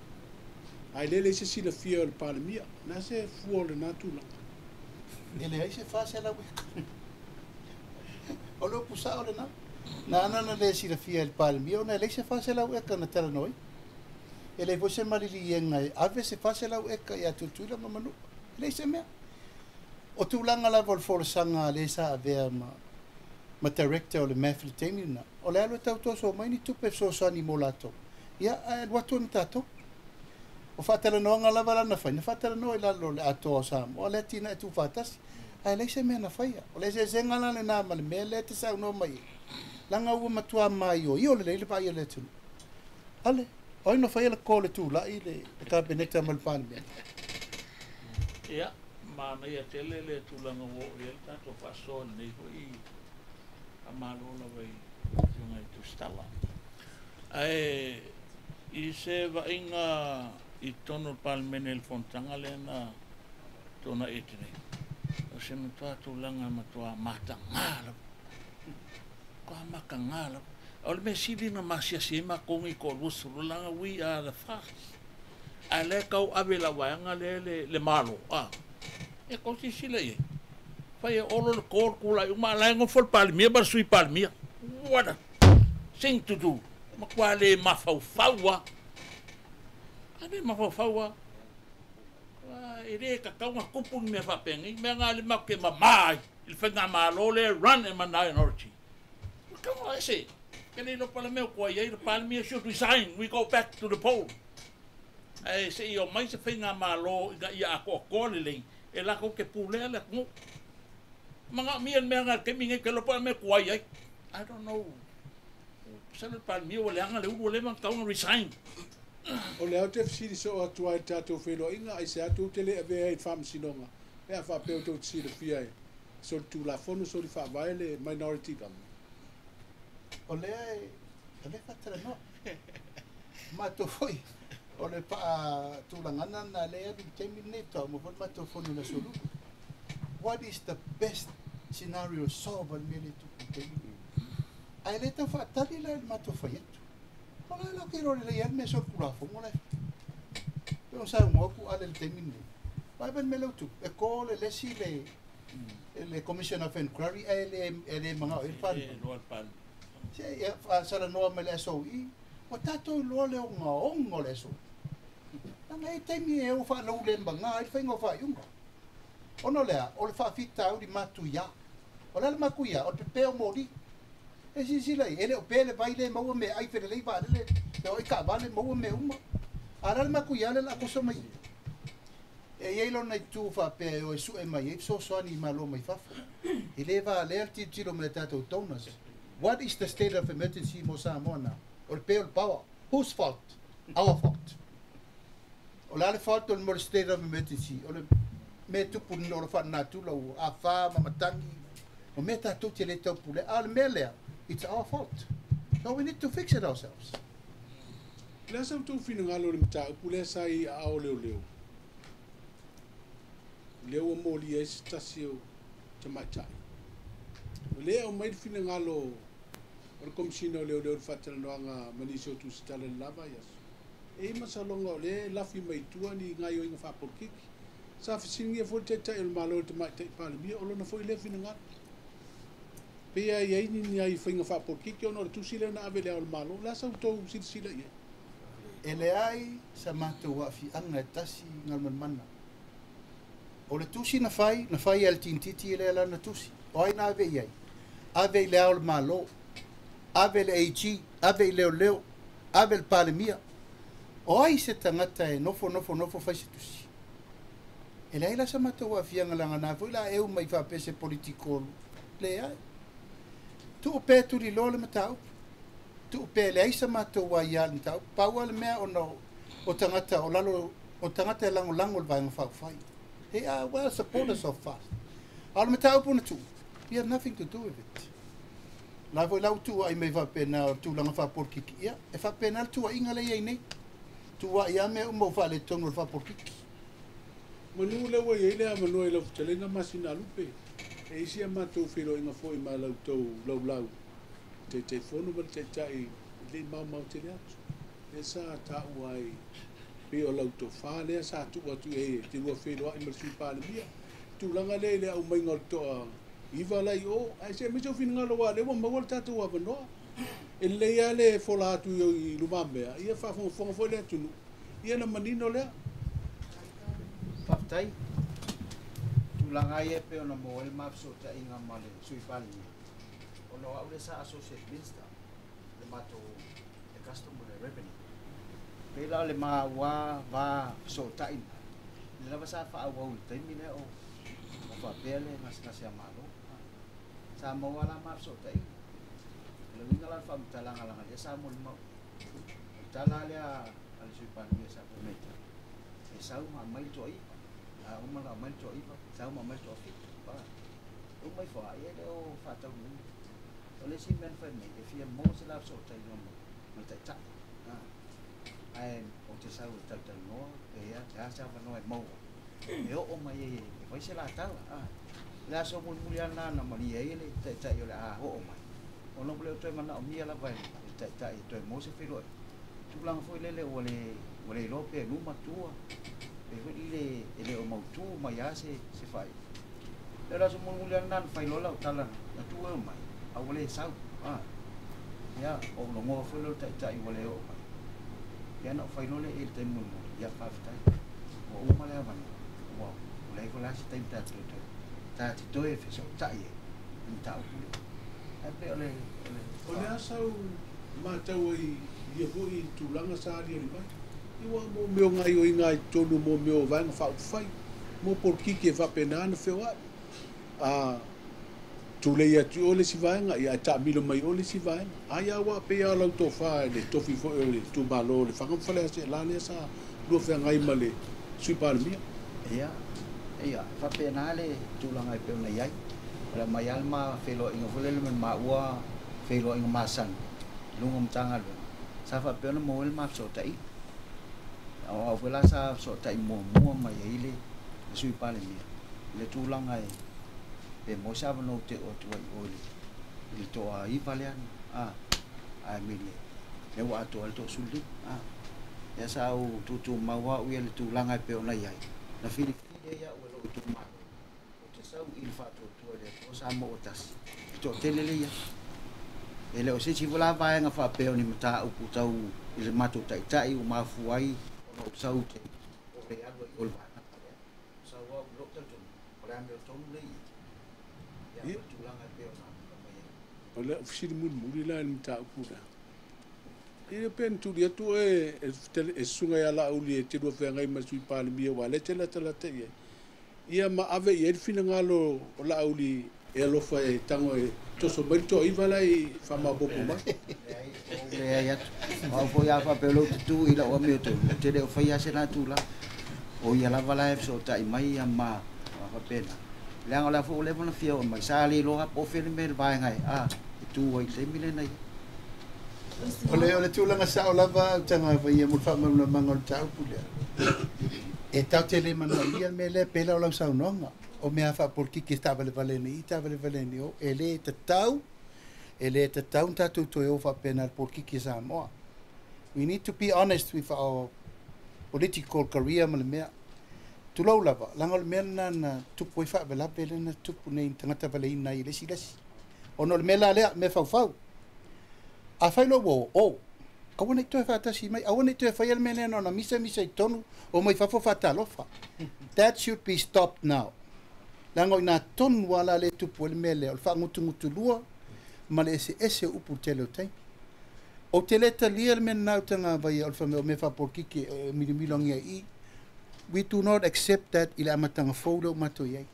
Ae le leai se silafia o le Palemia. Na se fua o lenā tulaga. E leai se 400 eka. O le upu sa'o lenā. Na ana na lē silafia e le Palemia ona e leai se 400 eka na talanoa e leai foi se maliliega e ave se 400 eka ia Tutuila ma Manu'a. E leai se mea. O tulaga lava o le folasaga a lē sa avea ma director o le MAF i le taimi lenā. O le alu e tautoso mai ni tupe fesoasoani mo latou. Ia, ae alu atu e ma tatou. O faatalanoaga lava lana fai, na faatalanoa i lalo o le atoa o Samoa, le atinae tuufaatasi. Ae leai se mea na faia. O le eseesega la lenā ma le mea lea e te saunoa mai ai. Leaga ua matuā maioio lelei le vaai a le atunuu. Ale, o ai na faia le ko le tula'i le Kapeneta ma le Palemene? Ia, manaia tele le tulaga ua oo i ai le tatou faasoa i lenei foi faamalo lava i Afioga i Tusitala. Ae i se vaaiga i totonu o le Palemene i le fonotaga lea na tuanai atu nei, o se matua tulaga matua matagā lava. Matua matagā lava. O le mea sili na masiasi ai matou nei toa-20, leaga we are the FAST. Ae lea tau ave i lau vaega lea le Malo, e tou silasila i ai. Fai e Olo le to le tulai uma, a o la e nofo le Palemia ma le Sui Palemia. What a thing to do. Matua le mafaufau lava. A le mafaufau lava. E le tatau ona tupu ni mea faapenei. Mea na le matou te mamā ai i le faigamalo lea e run e minority. Ua tatau ona ese. Ke le iloa po o le mea ua tuai ai le Palemia should resign. We go back to the poll. Ae se i omai se faigamalo ina ia atoatoa lelei e latou te pulea le atunuu. Manaomia le mea na i le taimi lenei, ou te iloa po o le a le mea e tuai ai. I don't know. Masalo le Palemia ua leaga le ulu ua leva ona tatau ona resign. O lea ou te fesili soo atu ai i le tatou feiloaiga, aisea tou te le avea ai i le faamasinoga pe a faapea tou te silafia e solitulafono, solifaavae le minority government? O lea e o lea e faatalanoa. Matou foi o le faatulagaga lena lea e alu i le taimi lenei faatoa uma foi le matou fono i le Aso Lulu. What is the best scenario solve le mea lea e tupu i le taimi lenei? Ae le tau faatali la i le matou fai atu. O la la ou te iloa lelei lava le mea solitulafono la e fai. Pe ona saunoa atu Ale i le taimi lenei. Vaai mai le mea lea ua tupu, e ko le lesi le Commission of Inquiry ae le manao i ai le Palemene. Se ia faasalanoa mai le SOE, ua tatou iloa le ogaoga o le SOE. Leaga e i ai taimi e o faalaulemaga ai le faiga o faaiuga. Ona o le a? O le faafitauli matuiā. O le a le matuiā? O le pepē o moli. E silasila i ai, e le o pe le vai le maua meaai felelei vaalele, feoai taavale, maua mea uma. A o le a le matuiā lea o le a toso mai i i? E i ai lona itu faapea e o e sue mai ai fesoasoani i Malo mai fafo. E le valea le tilotilo mai a tatou donors. What is the state of emergency mo Samoa now? O le pe o le power. Whose fault? Our fault. O le a le fault o le mo le state of emergency? O le mea e tupu o le faalenatura ua afā ma matagi, o mea tatou te le taupulea. A o le mea lea, it's our fault. So we need to fix it ourselves. O le a sa outou finagalo i le mataupu lea sa i aao leoleo? Lea ua molia ai se tasi o tamaitai. O lea e aumai le finagalo o le Komesina o Leoleo i le faatalanoaga ma nisi o tusitala i le la vaiaso. E i ai masaloga o lea e lafi mai i tua ni gaoioiga faapolokiki. Sa fesiligia foi le Taitai o le Malo i le Tamaitai Palemia, o lona foi lea finagalo. Pei lava e i ai ni nai faiga faapolokiki ona o le tusi lea na ave i Le Ao o le Malo. O le a sa outou silasila i ai? E leai sa matou aafiaga e tasi Galumalemana. O le tusi na fai, na fai e le tinititi lea lana tusi. O ai na ave i ai? Ave i Le Ao o le Malo, ave i le AG, ave i leoleo, ave i le Palemia. O ai se tagata e nofo nofo nofo fai se tusi? E leai la sa matou aafiaga leaga na foi la eu mai faapea se political. Leai. Tuu pea tuliloa le mataupu. Tuu pea leai sa matou aiā i le mataupu. Pau lava le mea ona o tagata o lalo o tagata e lagolago i le Vaega Faaupufai. They are well supporters of FAST. A o le mataupu na tuu, we have nothing to do with it. La foi la ua tuuai mai faapena o le tulaga faapolikiki, ia, e faapena le tuuaiga lea e i ai nei. Tuuai lava mea uma ua faaletonu o le faapolikiki. Manu lea ua i ai le avanoa i lau fetalaiga Masinalupe, e i ai si a matou feiloaiga foi ma la outou laulau, Taitaifono ma le Taitai le maumau tele atu. Lea sa taua ai pei o lau tofā lea sa tuu atu i ai e te lua feiloai ma le Sui Palemia. Tulaga lea i le aumaiga o le toaiva la i o, ae se aemaise o finagalo aua o lea ua maua le tatou avanoa. E lelei lava le fola atu i lumamea, ia faafogafoga foi le atunuu, ia ona manino lea. Faafetai. Tulaga lava ia e pei ona maua ai le ma fesootaiga ma le Sui Palemia, ona o au lea sa Associate Minister i le matou le Custom ma le Revenue. Pei la o le ma ua va fesootai lena, lea lava sa faaauau i le taimi lea o faapea le gasegase a Malo. Sa maua la ma fesootaiga. O le uiga la o le faamatalaga leaga lea sa molimau i ai. O le tala lea a le Sui Palemia sa fai mai ai, e sau ma aumai le toaiva. A uma ona aumai le toaiva, sau ma aumai le toafitu. Uma ifo lava, ia e le o faataunuuina. O le isi mea na fai mai, e fia maua se la fesootaiga ma le taitai. Ae ou te sau e talatalanoa, pe a se avanoa e maua, e oo mai ai e fai se la tala. O le aso mulimuli lava lena na malie ai le taitai o le a oo mai, ona ua le o toe manaomia lava e le taitai e toe maua se feiloaiga. Tulaga foi lele ua le iloa pe numa tua, pe foi lele e le o mautu mai lava se faaiuga. O le aso mulimuli lava lena na fai loa lau tala na tuu e omai, a ua le sau. Ia, ou logoa foi lea o le taitai ua le oo mai. Ia na ou fai loa lea i le taimi mulimuli, ia faafetai. Ua uma le avanoa, ua leai foi la se taimi tatou toe ta te toe fesootai ai i le mataupu lea. Ae pei o le O le a sau matau ai i ia foi tulaga sa aliali mai? Ia aua mo mea o gaoioiga i totonu mo mea o vaega faaupufai, mo polokiki e faapena ona feoai. A tulei atu i o le isi vaega, ia ae taamilo mai i o le isi vaega. Ai lava aua pei lava o lau tofa i le tofi foi o le itumalo o Lefaga ma Faleaseela lea sa lua feagai ma le Sui Palemia. Ia, ia, e faapena le tulaga e pei ona i ai. O le aumai lava le ma feiloaiga foi lele ma le maua feiloaiga masani i luga o Matagaluega, sa faapea ona maua ai le ma fesootaiga. O au foi la sa fesootai muamua mai ai le Sui Palemia i le tulaga e pe maua se avanoa ou te oo atu ai i o i le toaiva lea, ae mile lea ua atoa ai le 25. Ia sa ou tutumau au ia i le tulaga e pei ona i ai, na filifili ai au e lou itumalo, ou te sau i le faatuatua i le Atua Samoa ua tasi, e toatele lea i ai. E le o se isi foi la vaega faapea o ni mataupu tau i le matou taitai ua mafua ai ona ou sau te o le alu ai i o le vaega lea. Sau au i lou talitonuga, o le amiotonu lea i i. Ia, o le tulaga e pei ona aumai ai. O le fesili mulimuli la i le mataupu lea. Ia pe na tuli atu oe e susuga ia Laauli e te lua feagai ma le Sui Palemia aua o lea e te latalata i ai. Ia ma ave i ai le finagalo o Laauli e alofa e tago e toso mai le toaiva la e faamaopoopo mai. Leai, ua ou leai atu. O au foi a faapea o lea ou te tu i lau amiotonu, ou te le o faia se la tulaga. O ia lava la e fesootai mai ma faapena. Leaga o le a foi ua leva ona fia oo mai, sa le iloa po o fea le mea le vaega e tu ai i le taimi lena i ai. O le tulaga sao lava au tagavaia mo le faamalamalamaga o le mataupu lea. E tatou te le manaomia le mea lea pei la o lau saunoaga. O mea faapolitiki e taavalevale nei i, taavalevale nei o. E le tatau, e le tatau ona tatou toe o faapena i le politiki a Samoa. We need to be honest with our political career ma le mea. Tulou lava, leaga o le mea lena na tupu ai faalavelave lea na tupu nei i tagata valeina ai e le isi le isi. Ona o le mea la lea, mea faufau. Afai loa ua o, aua ne i toe faatasi mai, aua ne i toe faia le mea lea na ona misamisa i totonu o mai fafo faatalofa. That should be stopped now. Leaga o i ina tonu lava la lea e tupu ai le mea lea, o le faagutugutulua ma le eseese o upu i le tele o taimi. Ou te le talia le mea lena o tagavaia o le fai mai o mea faapolitiki e milomilogia i i. We do not accept that i le amataga fou lea ua matou i ai.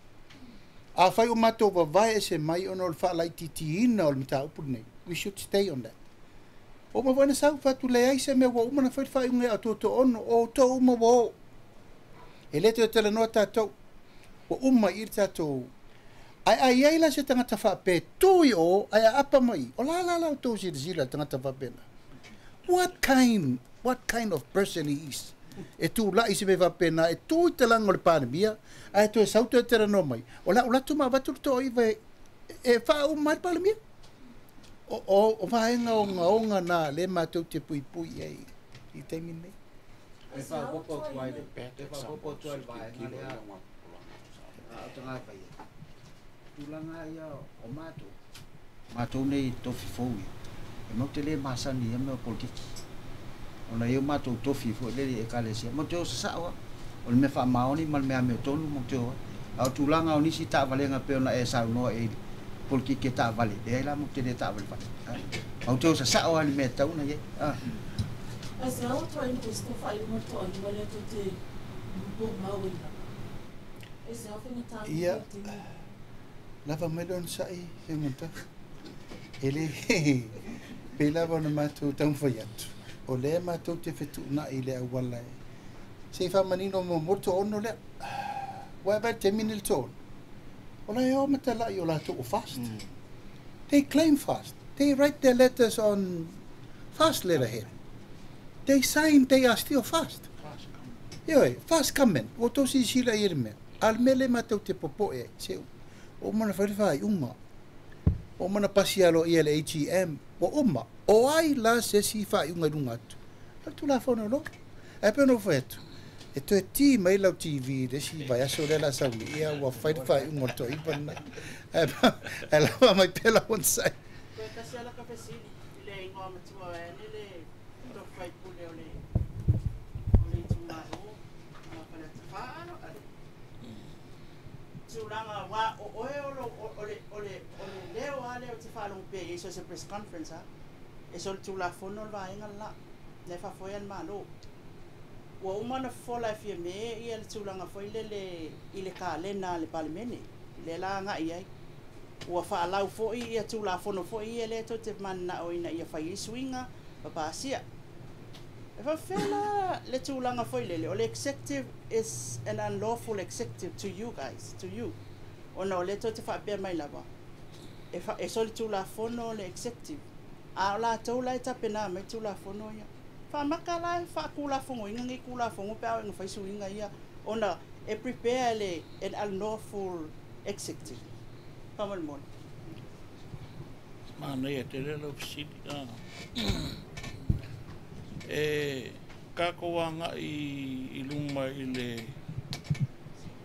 Afai ua matou vavae ese mai ona o le faalaitiitiina o le mataupu lenei, we should stay on that. Ua uma foi ona sau, fai atu leai se mea ua uma ona fai le faaiuga ia Atoatoaono, o outou uma ua o. E le toe talanoa tatou, ua uma i i le tatou. Ae a i ai la se tagata faapea e tu i o ae aapa mai i, o la la la outou silasila i le tagata faapena. What kind of person he is? E tulai se mea faapena, e tu i talaga o le Palemia, ae toe sau toe talanoa mai, o le a ou latou ma avatu le toaiva e faauma ai le Palemia. O vaega ogaoga na lea matou te puipui ai i taimi nei. E faaopoopo atu ai le e faaopoopo atu ai le vaega lea a o tagafaia tulaga ia o matou matou nei tofi fou ia e matou te le masani ia mea o polokiki ona ia o matou tofi foi lele i ekalesia matou te o sasao a o le mea faamaoni ma le mea amiotonu matou te o ai a o tulaga o nisi taavalega pei ona e saunoa i polokiki e taavale leai la matou te le taavale fale matou te o sasao a i le mea e tatau ona i ai a. Ae se ao atu ai le Kristo faaiuga toalua lea tou te moomau ai lava. E se ao faigata atu Ia, le taimi. lava mai le onosai, Afioga Tafa. E le pei lava ona matou taumafai atu, o lea matou te fetuunai i le auala e se i faamanino muamua le toaono lea. Ua e vaai i le taimi lenei i le toaono, o la e o ma talai o latou o fast. They claim fast. They write their letters on fast letterhead. They sign they are still fast. Ioe, fast coming. Ua outou silasila i ai i le mea. A o le mea lea matou te popoe ai, se ua uma ona fai le faaiuga. Ua uma ona pasi aloaia e le AGM. Ua uma. O ai la se isi faaiuga i luga atu? O le Tulafono loa. Ae pei ona ou fai atu, e toe ti mai lau TV i le isi vaiaso lea o le a sau nei, ia ua fai le faaiuga o le toaiva lena. Ae lava mai pea lau onosai. Toe tasi lava laka fesili i le igoa matua vaeane le tofi faipule o le o le itumalo o Faleata 4 a le tulaga aua o oe o lo o le o le o le leo lava lea ou te faalogo pea i ai so o se press conference lava e solitulafono le vaega le la la e faafoea le Malo. Ua uma ona fofola e Fiame ia le tulaga foi lele i le kalena a le Palemene, lea la agai i ai. Ua faalau foi ia Tulafono foi ia lea tou te mananao ina ia fai ai suiga ma pasia. E faapefea la le tulaga foi lele, o le executive is an unlawful executive to you guys, to you, ona o lea tou te faapea mai lava e, e solitulafono le executive, a o latou la e tapena mai Tulafono ia. Faamaka la e faatulafonoina nei Tulafono pe a oo ina fai suiga ia ona e prepare e le an unlawful executive. Faamolemole. Manaia tele lau fesili. E tatou agai i luma i le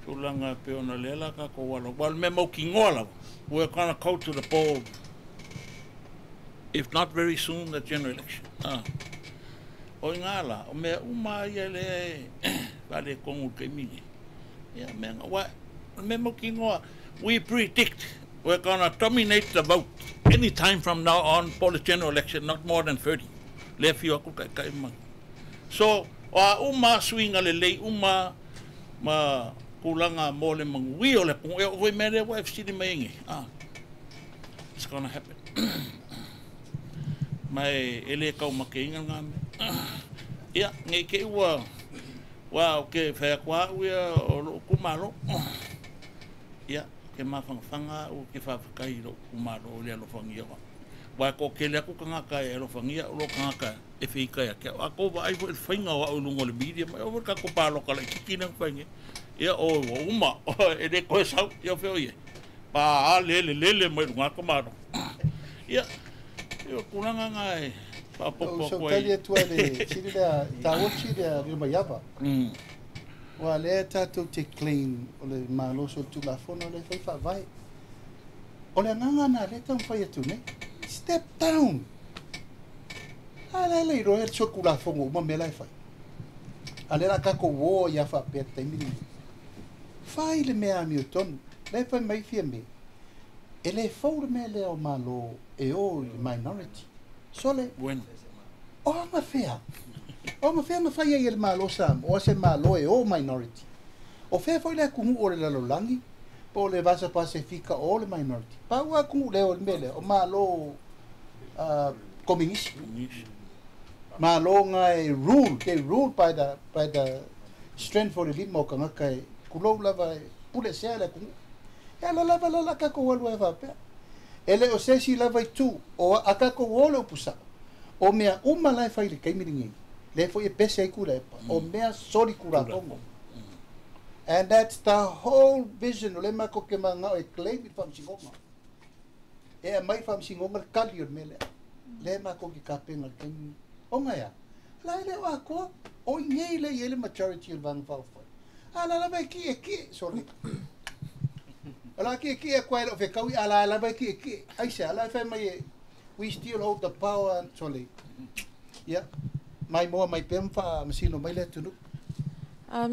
tulaga e pei ona lea la tatou alo atu. Aua o le mea mautinoa lava, we are gonna go to the poll if not very soon, the general election. O i ina la, o mea uma ia lea e faaletonu i le taimi lenei. Ia, mea na, aua o le mea mautinoa, we predict we're gonna dominate the vote any time from now on for the general election, not more than 30. Lea afio atu le taitai ma. So, o a uma lava suiga lelei uma ma tulaga mo le manuia o le atunuu, e oo foi i mea lea ua e fesili mai ai nei. It's gonna happen. Ma e le taumateina lena mea. Ia, ne i te i ua, aua ou te fai atu lava au ia o lou itumalo. Ia, ou te mafanafana au, ou te faafetai i lou itumalo i le alofagia o au. Aua e toatele atu tagata e alofagia au i lo tagata e feita ia te au. A tou vaai foi i le faiga o au i luga o le media, ma e oo foi i le tatou palota laitiiti lea na fai nei. Ia, oi, ua uma, e le toe sau, ia o fea o i ai? Pa lele lele mai luga tamaloa. Ia, o tulaga na e faaopoopo Ou atu ai. sautali atu ai le sili lea, taua le sili lea Lilomaiava. Aua o lea tatou te claim o le Malo solitulafono lea e fai faavae. O le agaga lena lea e taumafai atu nei. Step down! A la e lailoa le solitulafono uma mea la e fai. A lea o le a tatou o ai lava faapea i le taimi lenei. Fai le mea amiotonu. La e fai mai Fiame, e le fou le mea lea o Malo e o i le minority. Sole, Bueno. o agafea? O agafea na fai ai e le Malo o Samoa se Malo e o minority? O fea foi le atunuu o le lalolagi po o le Vasa Pasefika o le minority? Pau lava atunuu lea o le mea lea, o Malo kominisi. Malo na e rule, they rule by the, by the strength o le lima o tagata e tulou lava e pule sea le atunuu. E ala lava la la tatou alu ai faapea. E le o se isi lava itu o a tatou o le upu sao, o mea uma la e fai i le taimi lenei, lea foi e pese ai Tuilaepa, o mea solitulafono. And that's the whole vision o lea matou te manao e claim i le faamasinoga. E aumai faamasinoga le tali o le mea lea. Lea e matou te tapena i le taimi lenei. Ona e a? La e le o atoa. O i inei lea e i ai le majority o le Vaega Faaupufai. A o la lava e tietie, sorry. O la tietie atu ai e le o fetaui, a o la lava e tietie. Aisea? La e fai mai e, we still hold the power, sorry. Ia, maimoa mai pea ma faamasino mai le atunuu.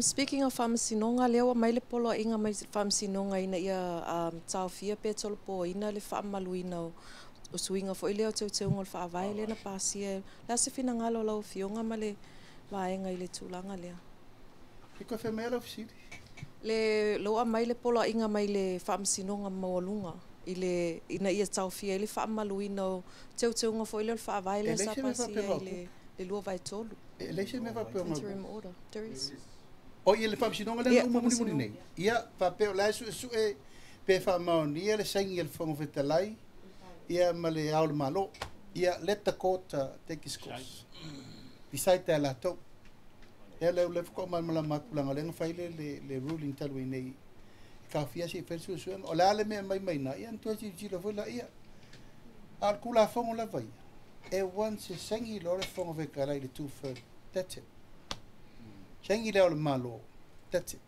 Speaking of faamasinoga, lea ua mai le poloaiga mai faamasinoga ina ia taofia pe tolopoina le faamamaluina o suiga foi lea o teuteuga o le faavae lea na pasia. O le a se finagalo o lau Afioga ma le vaega i le tulaga lea? E toe fai mai lau fesili. Le ua aumai le poloaiga mai le faamasinoga maualuga i le ina ia taofia ai le faamamaluina o teuteuga foi lea o le faavae lea sa pasia i le 2/3. E leai se mea faapea o Interim order. There is. O ia le faamasinoga lea na uma mulimuli nei. Ia, faapea o la e suesue pe faamaonia le saini a le Fofoga Fetalai ia ma le Ao o le Malo. Ia, let the court take its course. Decide e latou. Ia, lea faatoa malamalama atu leaga o lea na fai le ruling talu ai nei. E taofia se i fai le suesuega. O le a le mea mai mai na, ia na toe tilotilo foi laia. A o le Tulafono lava ia, e once e saini loa le Fofoga Fetalai i le 2/3. That's it. Saini le Ao o le Malo. That's it.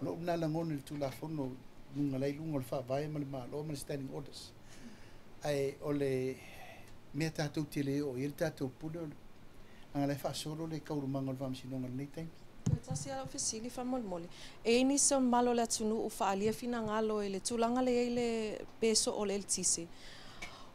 O lou lena lagona i le Tulafono luga la i luga o le faavae ma le Malo ma le standing orders. Ae o le mea tatou te le oo i ai le tatou pule o le leaga la e faasolo le taualumaga o le faamasinoga i lenei taimi. Toe tasi lava lau fesili faamolemole. E i ai nisi o mamalu o le atunuu faaalia finagalo i le tulaga lea e i ai le peso o le eletise.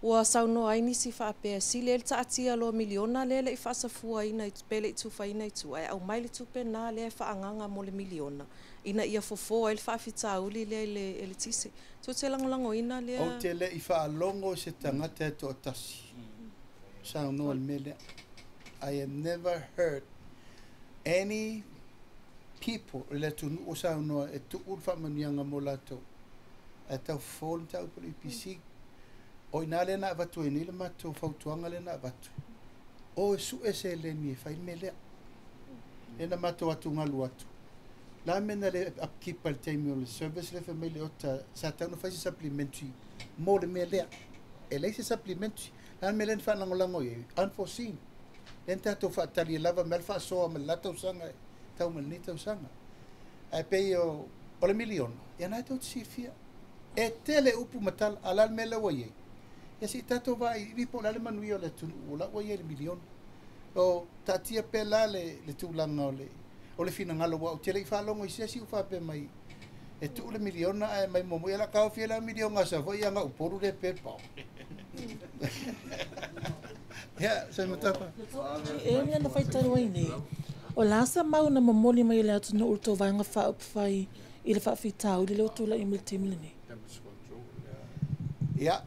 Ua saunoa ai nisi faapea, sili ai le taatia loa miliona lea e le i faasafuaina pe le i tufaina i tua, e aumai le tupe na lea e faaagaga mo le miliona, ina ia fofo ai le faafitauli lea i le eletise. Tou te lagolagoina lea? Ou te le i faalogo i se tagata e toatasi saunoa i le mea lea. I have never heard any people i le atunuu o saunoa e tuu le faamanuiaga mo latou ae tau fofo le mataupu a le EPC. O i ina lea na avatu ai nei le matou fautuaga lea na avatu, o e sue seleni e fai le mea lea. Lea na matou atugalu atu, la mea na le upkeep ai le taimi o le service lea fai mai le ota sa tatau ona fai se supplementary mo le mea lea. E leai se supplementary. La le mea lea na faalagolago i ai, unforeseen. Lea na tatou faatali e lava mai le faasoa mai le la tausaga e tau mai lenei tausaga. Ae pei o le miliona, ia na e tou te silafia. E tele upu ma tala, a o le a le mea lea ua i ai? Ia se i tatou vaai po o le a le manuia o le atunuu o la ua i ai le miliona. O taatia pea la le tulaga o le finagalo, aua ou te le i faalogo i se isi ua faapea mai e tuu le miliona ae mai muamua, ia la taofia la miliona a Savaii ia na Upolu le pe pao. Ia, Seumatapa. E mea na faitau ai nei, o le a sa mau na momoli mai e le atunuu i le tou Vaega Faaupufai i le faafitauli lea ua tulai mai i le taimi lenei? Ia,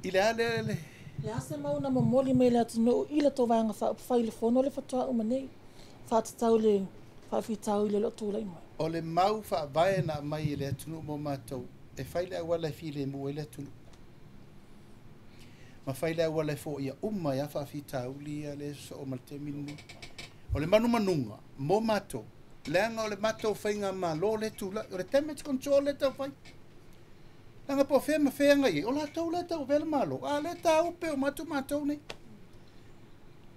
i le a le le. Le a se mau na momoli mai e le atunuu i le tou Vaega Faaupufai i le fono lea faatoa uma nei, faatatau i le faafitauli o lo o tulai mai? O le mau faavae na aumai e le atunuu mo matou, e fai le auala e filemu ai le atunuu, ma fai le auala e foia uma ai lava faafitauli ia lea e sosoo ma le taimi lenei. O le manumanuga mo matou, leaga o le matou faigamalo lea e tulai, o le damage control lea e tau fai. Leaga po o fea ma fea na i ai, o latou la e tauavea le Malo, a o lea e tāupe uma atu matou nei.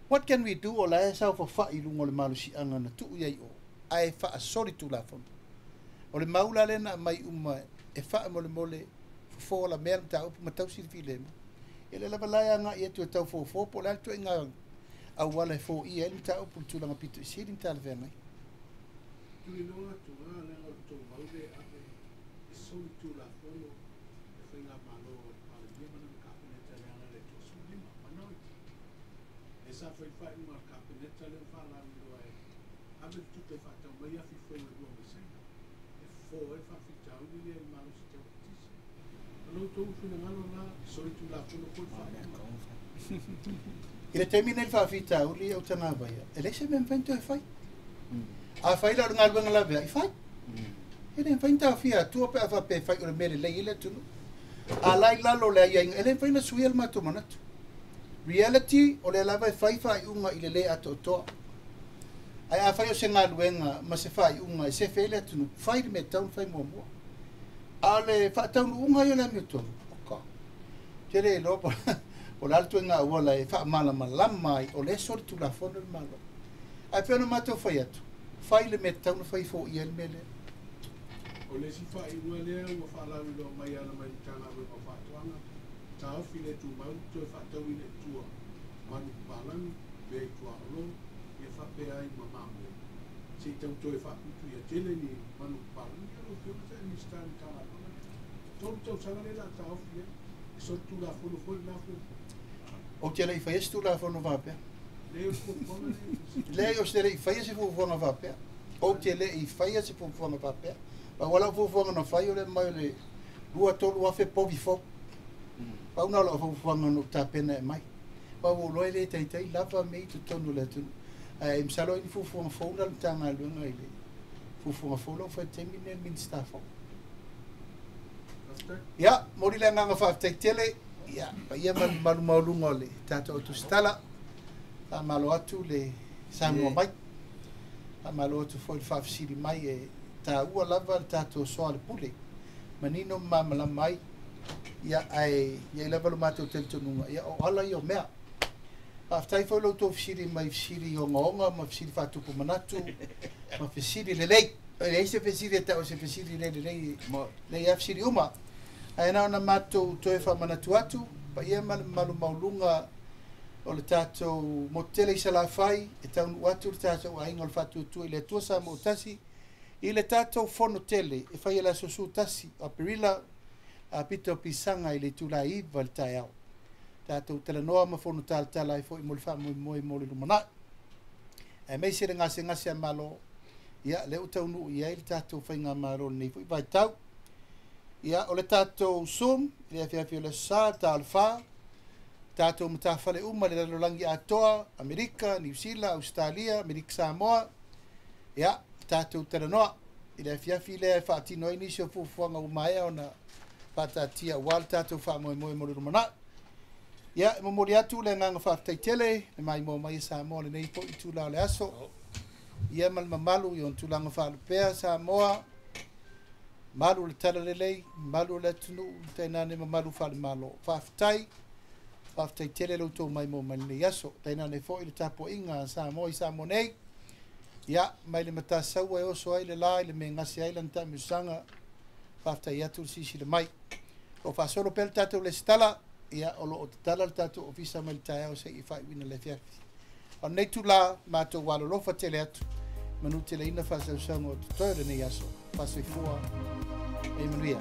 What can we do? O la e saofafai i luga o le malosiaga na tuu i ai o, ae faasoli Tulafono. O le mau la lea na aumai uma e faamolemole fofo alamea le mataupu ma tausi le filemu. Ia lea lava la e agai atu e tau fofo po o le a le ituaiga auala e foia ai le mataupu i le tulaga pito i sili ma talafeagai. Tuliloa atu lava leaga o le tou mau lea e ave e soli Tulafono le faigamalo a le Palemia ma lana Kapeneta e ala i le 25 minority. Lea sa fai le faaiuga a le Kapeneta lea ua faalauiloa e ave le tupe e faatau mai afi fou e lua mai Saina e fofo ai le faafitauli lea i le malosi tau eletise. O lo outou finagalo la e soli Tulafono foi le faaiuga. I le taimi lenei i le faafitauli ou te gavaia, e leai se mea e mafai ona toe fai. A fai la o le galuega laveai, fai. E le mafai ona taofia atua pe a faapea e fai o le mea lelei ai le atunuu. A la i lalo o le aiaiga, e le mafai ona suia le matou manatu. Reality, o lea lava e fai faaiuga i le le atoatoa. Ae afai o se galuega ma se faaiuga e sefe ai le atunuu, fai le mea e tatau ona fai muamua. A o le faataunuuga ia o le amiotonu, oka. Te le iloa po o le a le ituaiga auala e faamalamalama ai o lea e solitulafono le Malo. Ae pei ona matou fai atu, fai le mea e tatau ona fai foia ai le mea lea. O le isi faaiuga lea ua faalauiloa mai e ala mai i le Matagaluega o Faatoaga, taofi le tumau toe faatauina i tua manupapalagi, mea i tuaolo, ia faapea ai ma mamoe, se i tau toe faapuipuia tele ni manupapalagi. Ia lau Afioga sa e Minisita i le Matagaluega lea, 3 tausaga lea o le a taofi ai, e solitulafono foi lena fuafuaga. Ou te le i faia se Tulafono faapea. Leai o le fuafuaga lea. Leai, ou te le i faia se fuafuaga faapea. Ou te le i faia se fuafuaga faapea. Pau lava lau fuafuaga na fai o le aumai o le 2-3 afe povi fou. Pau lena o lau fuafuaga na ou tapena e aumai. Aua ua ou iloa e le taitai lava mea i totonu o le atunuu. Ae masalo ai ni fuafuaga fou na a le Matagaluega i le fuafuaga fou la ua fai i le taimi lenei e le Minisita fou. Ia, momoli le agaga faafetai tele, ia, paia ma le mamalu maualuga o le tatou au tusitala. Faamalo atu le saunoa mai. Faamalo atu foi i le faafesili mai e taua lava le tatou soa le pule. Manino ma malamalama ai. Ia, ae i ai lava lo matou talitonuga, ia o ala ia o mea. Faafetai foi lo outou fesili mai i fesili ogaoga ma fesili faatupu manatu ma fesili lelei. E leai se fesili e tau o se fesili le lelei, lelei lava fesili uma. Ae na ona matou toe faamanatu atu, paia ma le mamalu maualuga o le tatou motu tele i Salafai, e taunuu atu le tatou aiga o le Faatuatua i le Atua Samoa ua tasi, i le tatou fono tele e fai i le aso 11 o Aperila, a pito o pisaga i le itula e 9 i le taeao. Tatou talanoa ma fono talatala ai foi mo le faamoemoe mo le lumanai. Aemaise le gasegase a Malo, ia lea ua taunuu i ai le tatou faigamalo i lenei foi vaitau. Ia, o le tatou Zoom i le afiafi o le Aso Sa, ta o le 4, tatou matafale uma i le lalolagi atoa, Amerika, Niu Sila, Ausetalia, Amerika Samoa, ia, tatou talanoa i le afiafi lea e faatino ai nisi o fuafuaga ua maea ona faataatia aua le tatou faamoemoe mo le lumanai. Ia, e momoli atu le agaga faafetai tele le maimoa mai e Samoa i lenei foi itula o le aso. Ia ma le mamalu i ona tulaga faalupea Samoa, malu o le talalelei, malu o le atunuu, tainane mamalu faale-Malo. Faafetai, faafetai tele lo outou maimoa mai lenei aso. Tainane foi le tapuaiga a Samoa i Samoa nei. Ia, mai le Matasaua e oso ai le la i le mea e gase ai lana taamilosaga. Faafetai atu le silasila mai. O lo o faasolo pea le tatou lesitala, ia, o lo o tatala le tatou ofisa mai le taeao seia faaiuina le afiafi. O lenei itula, matou alolofa tele atu, manuteleina faasausauga o totoe o lenei aso. Faasoifua, ia manuia.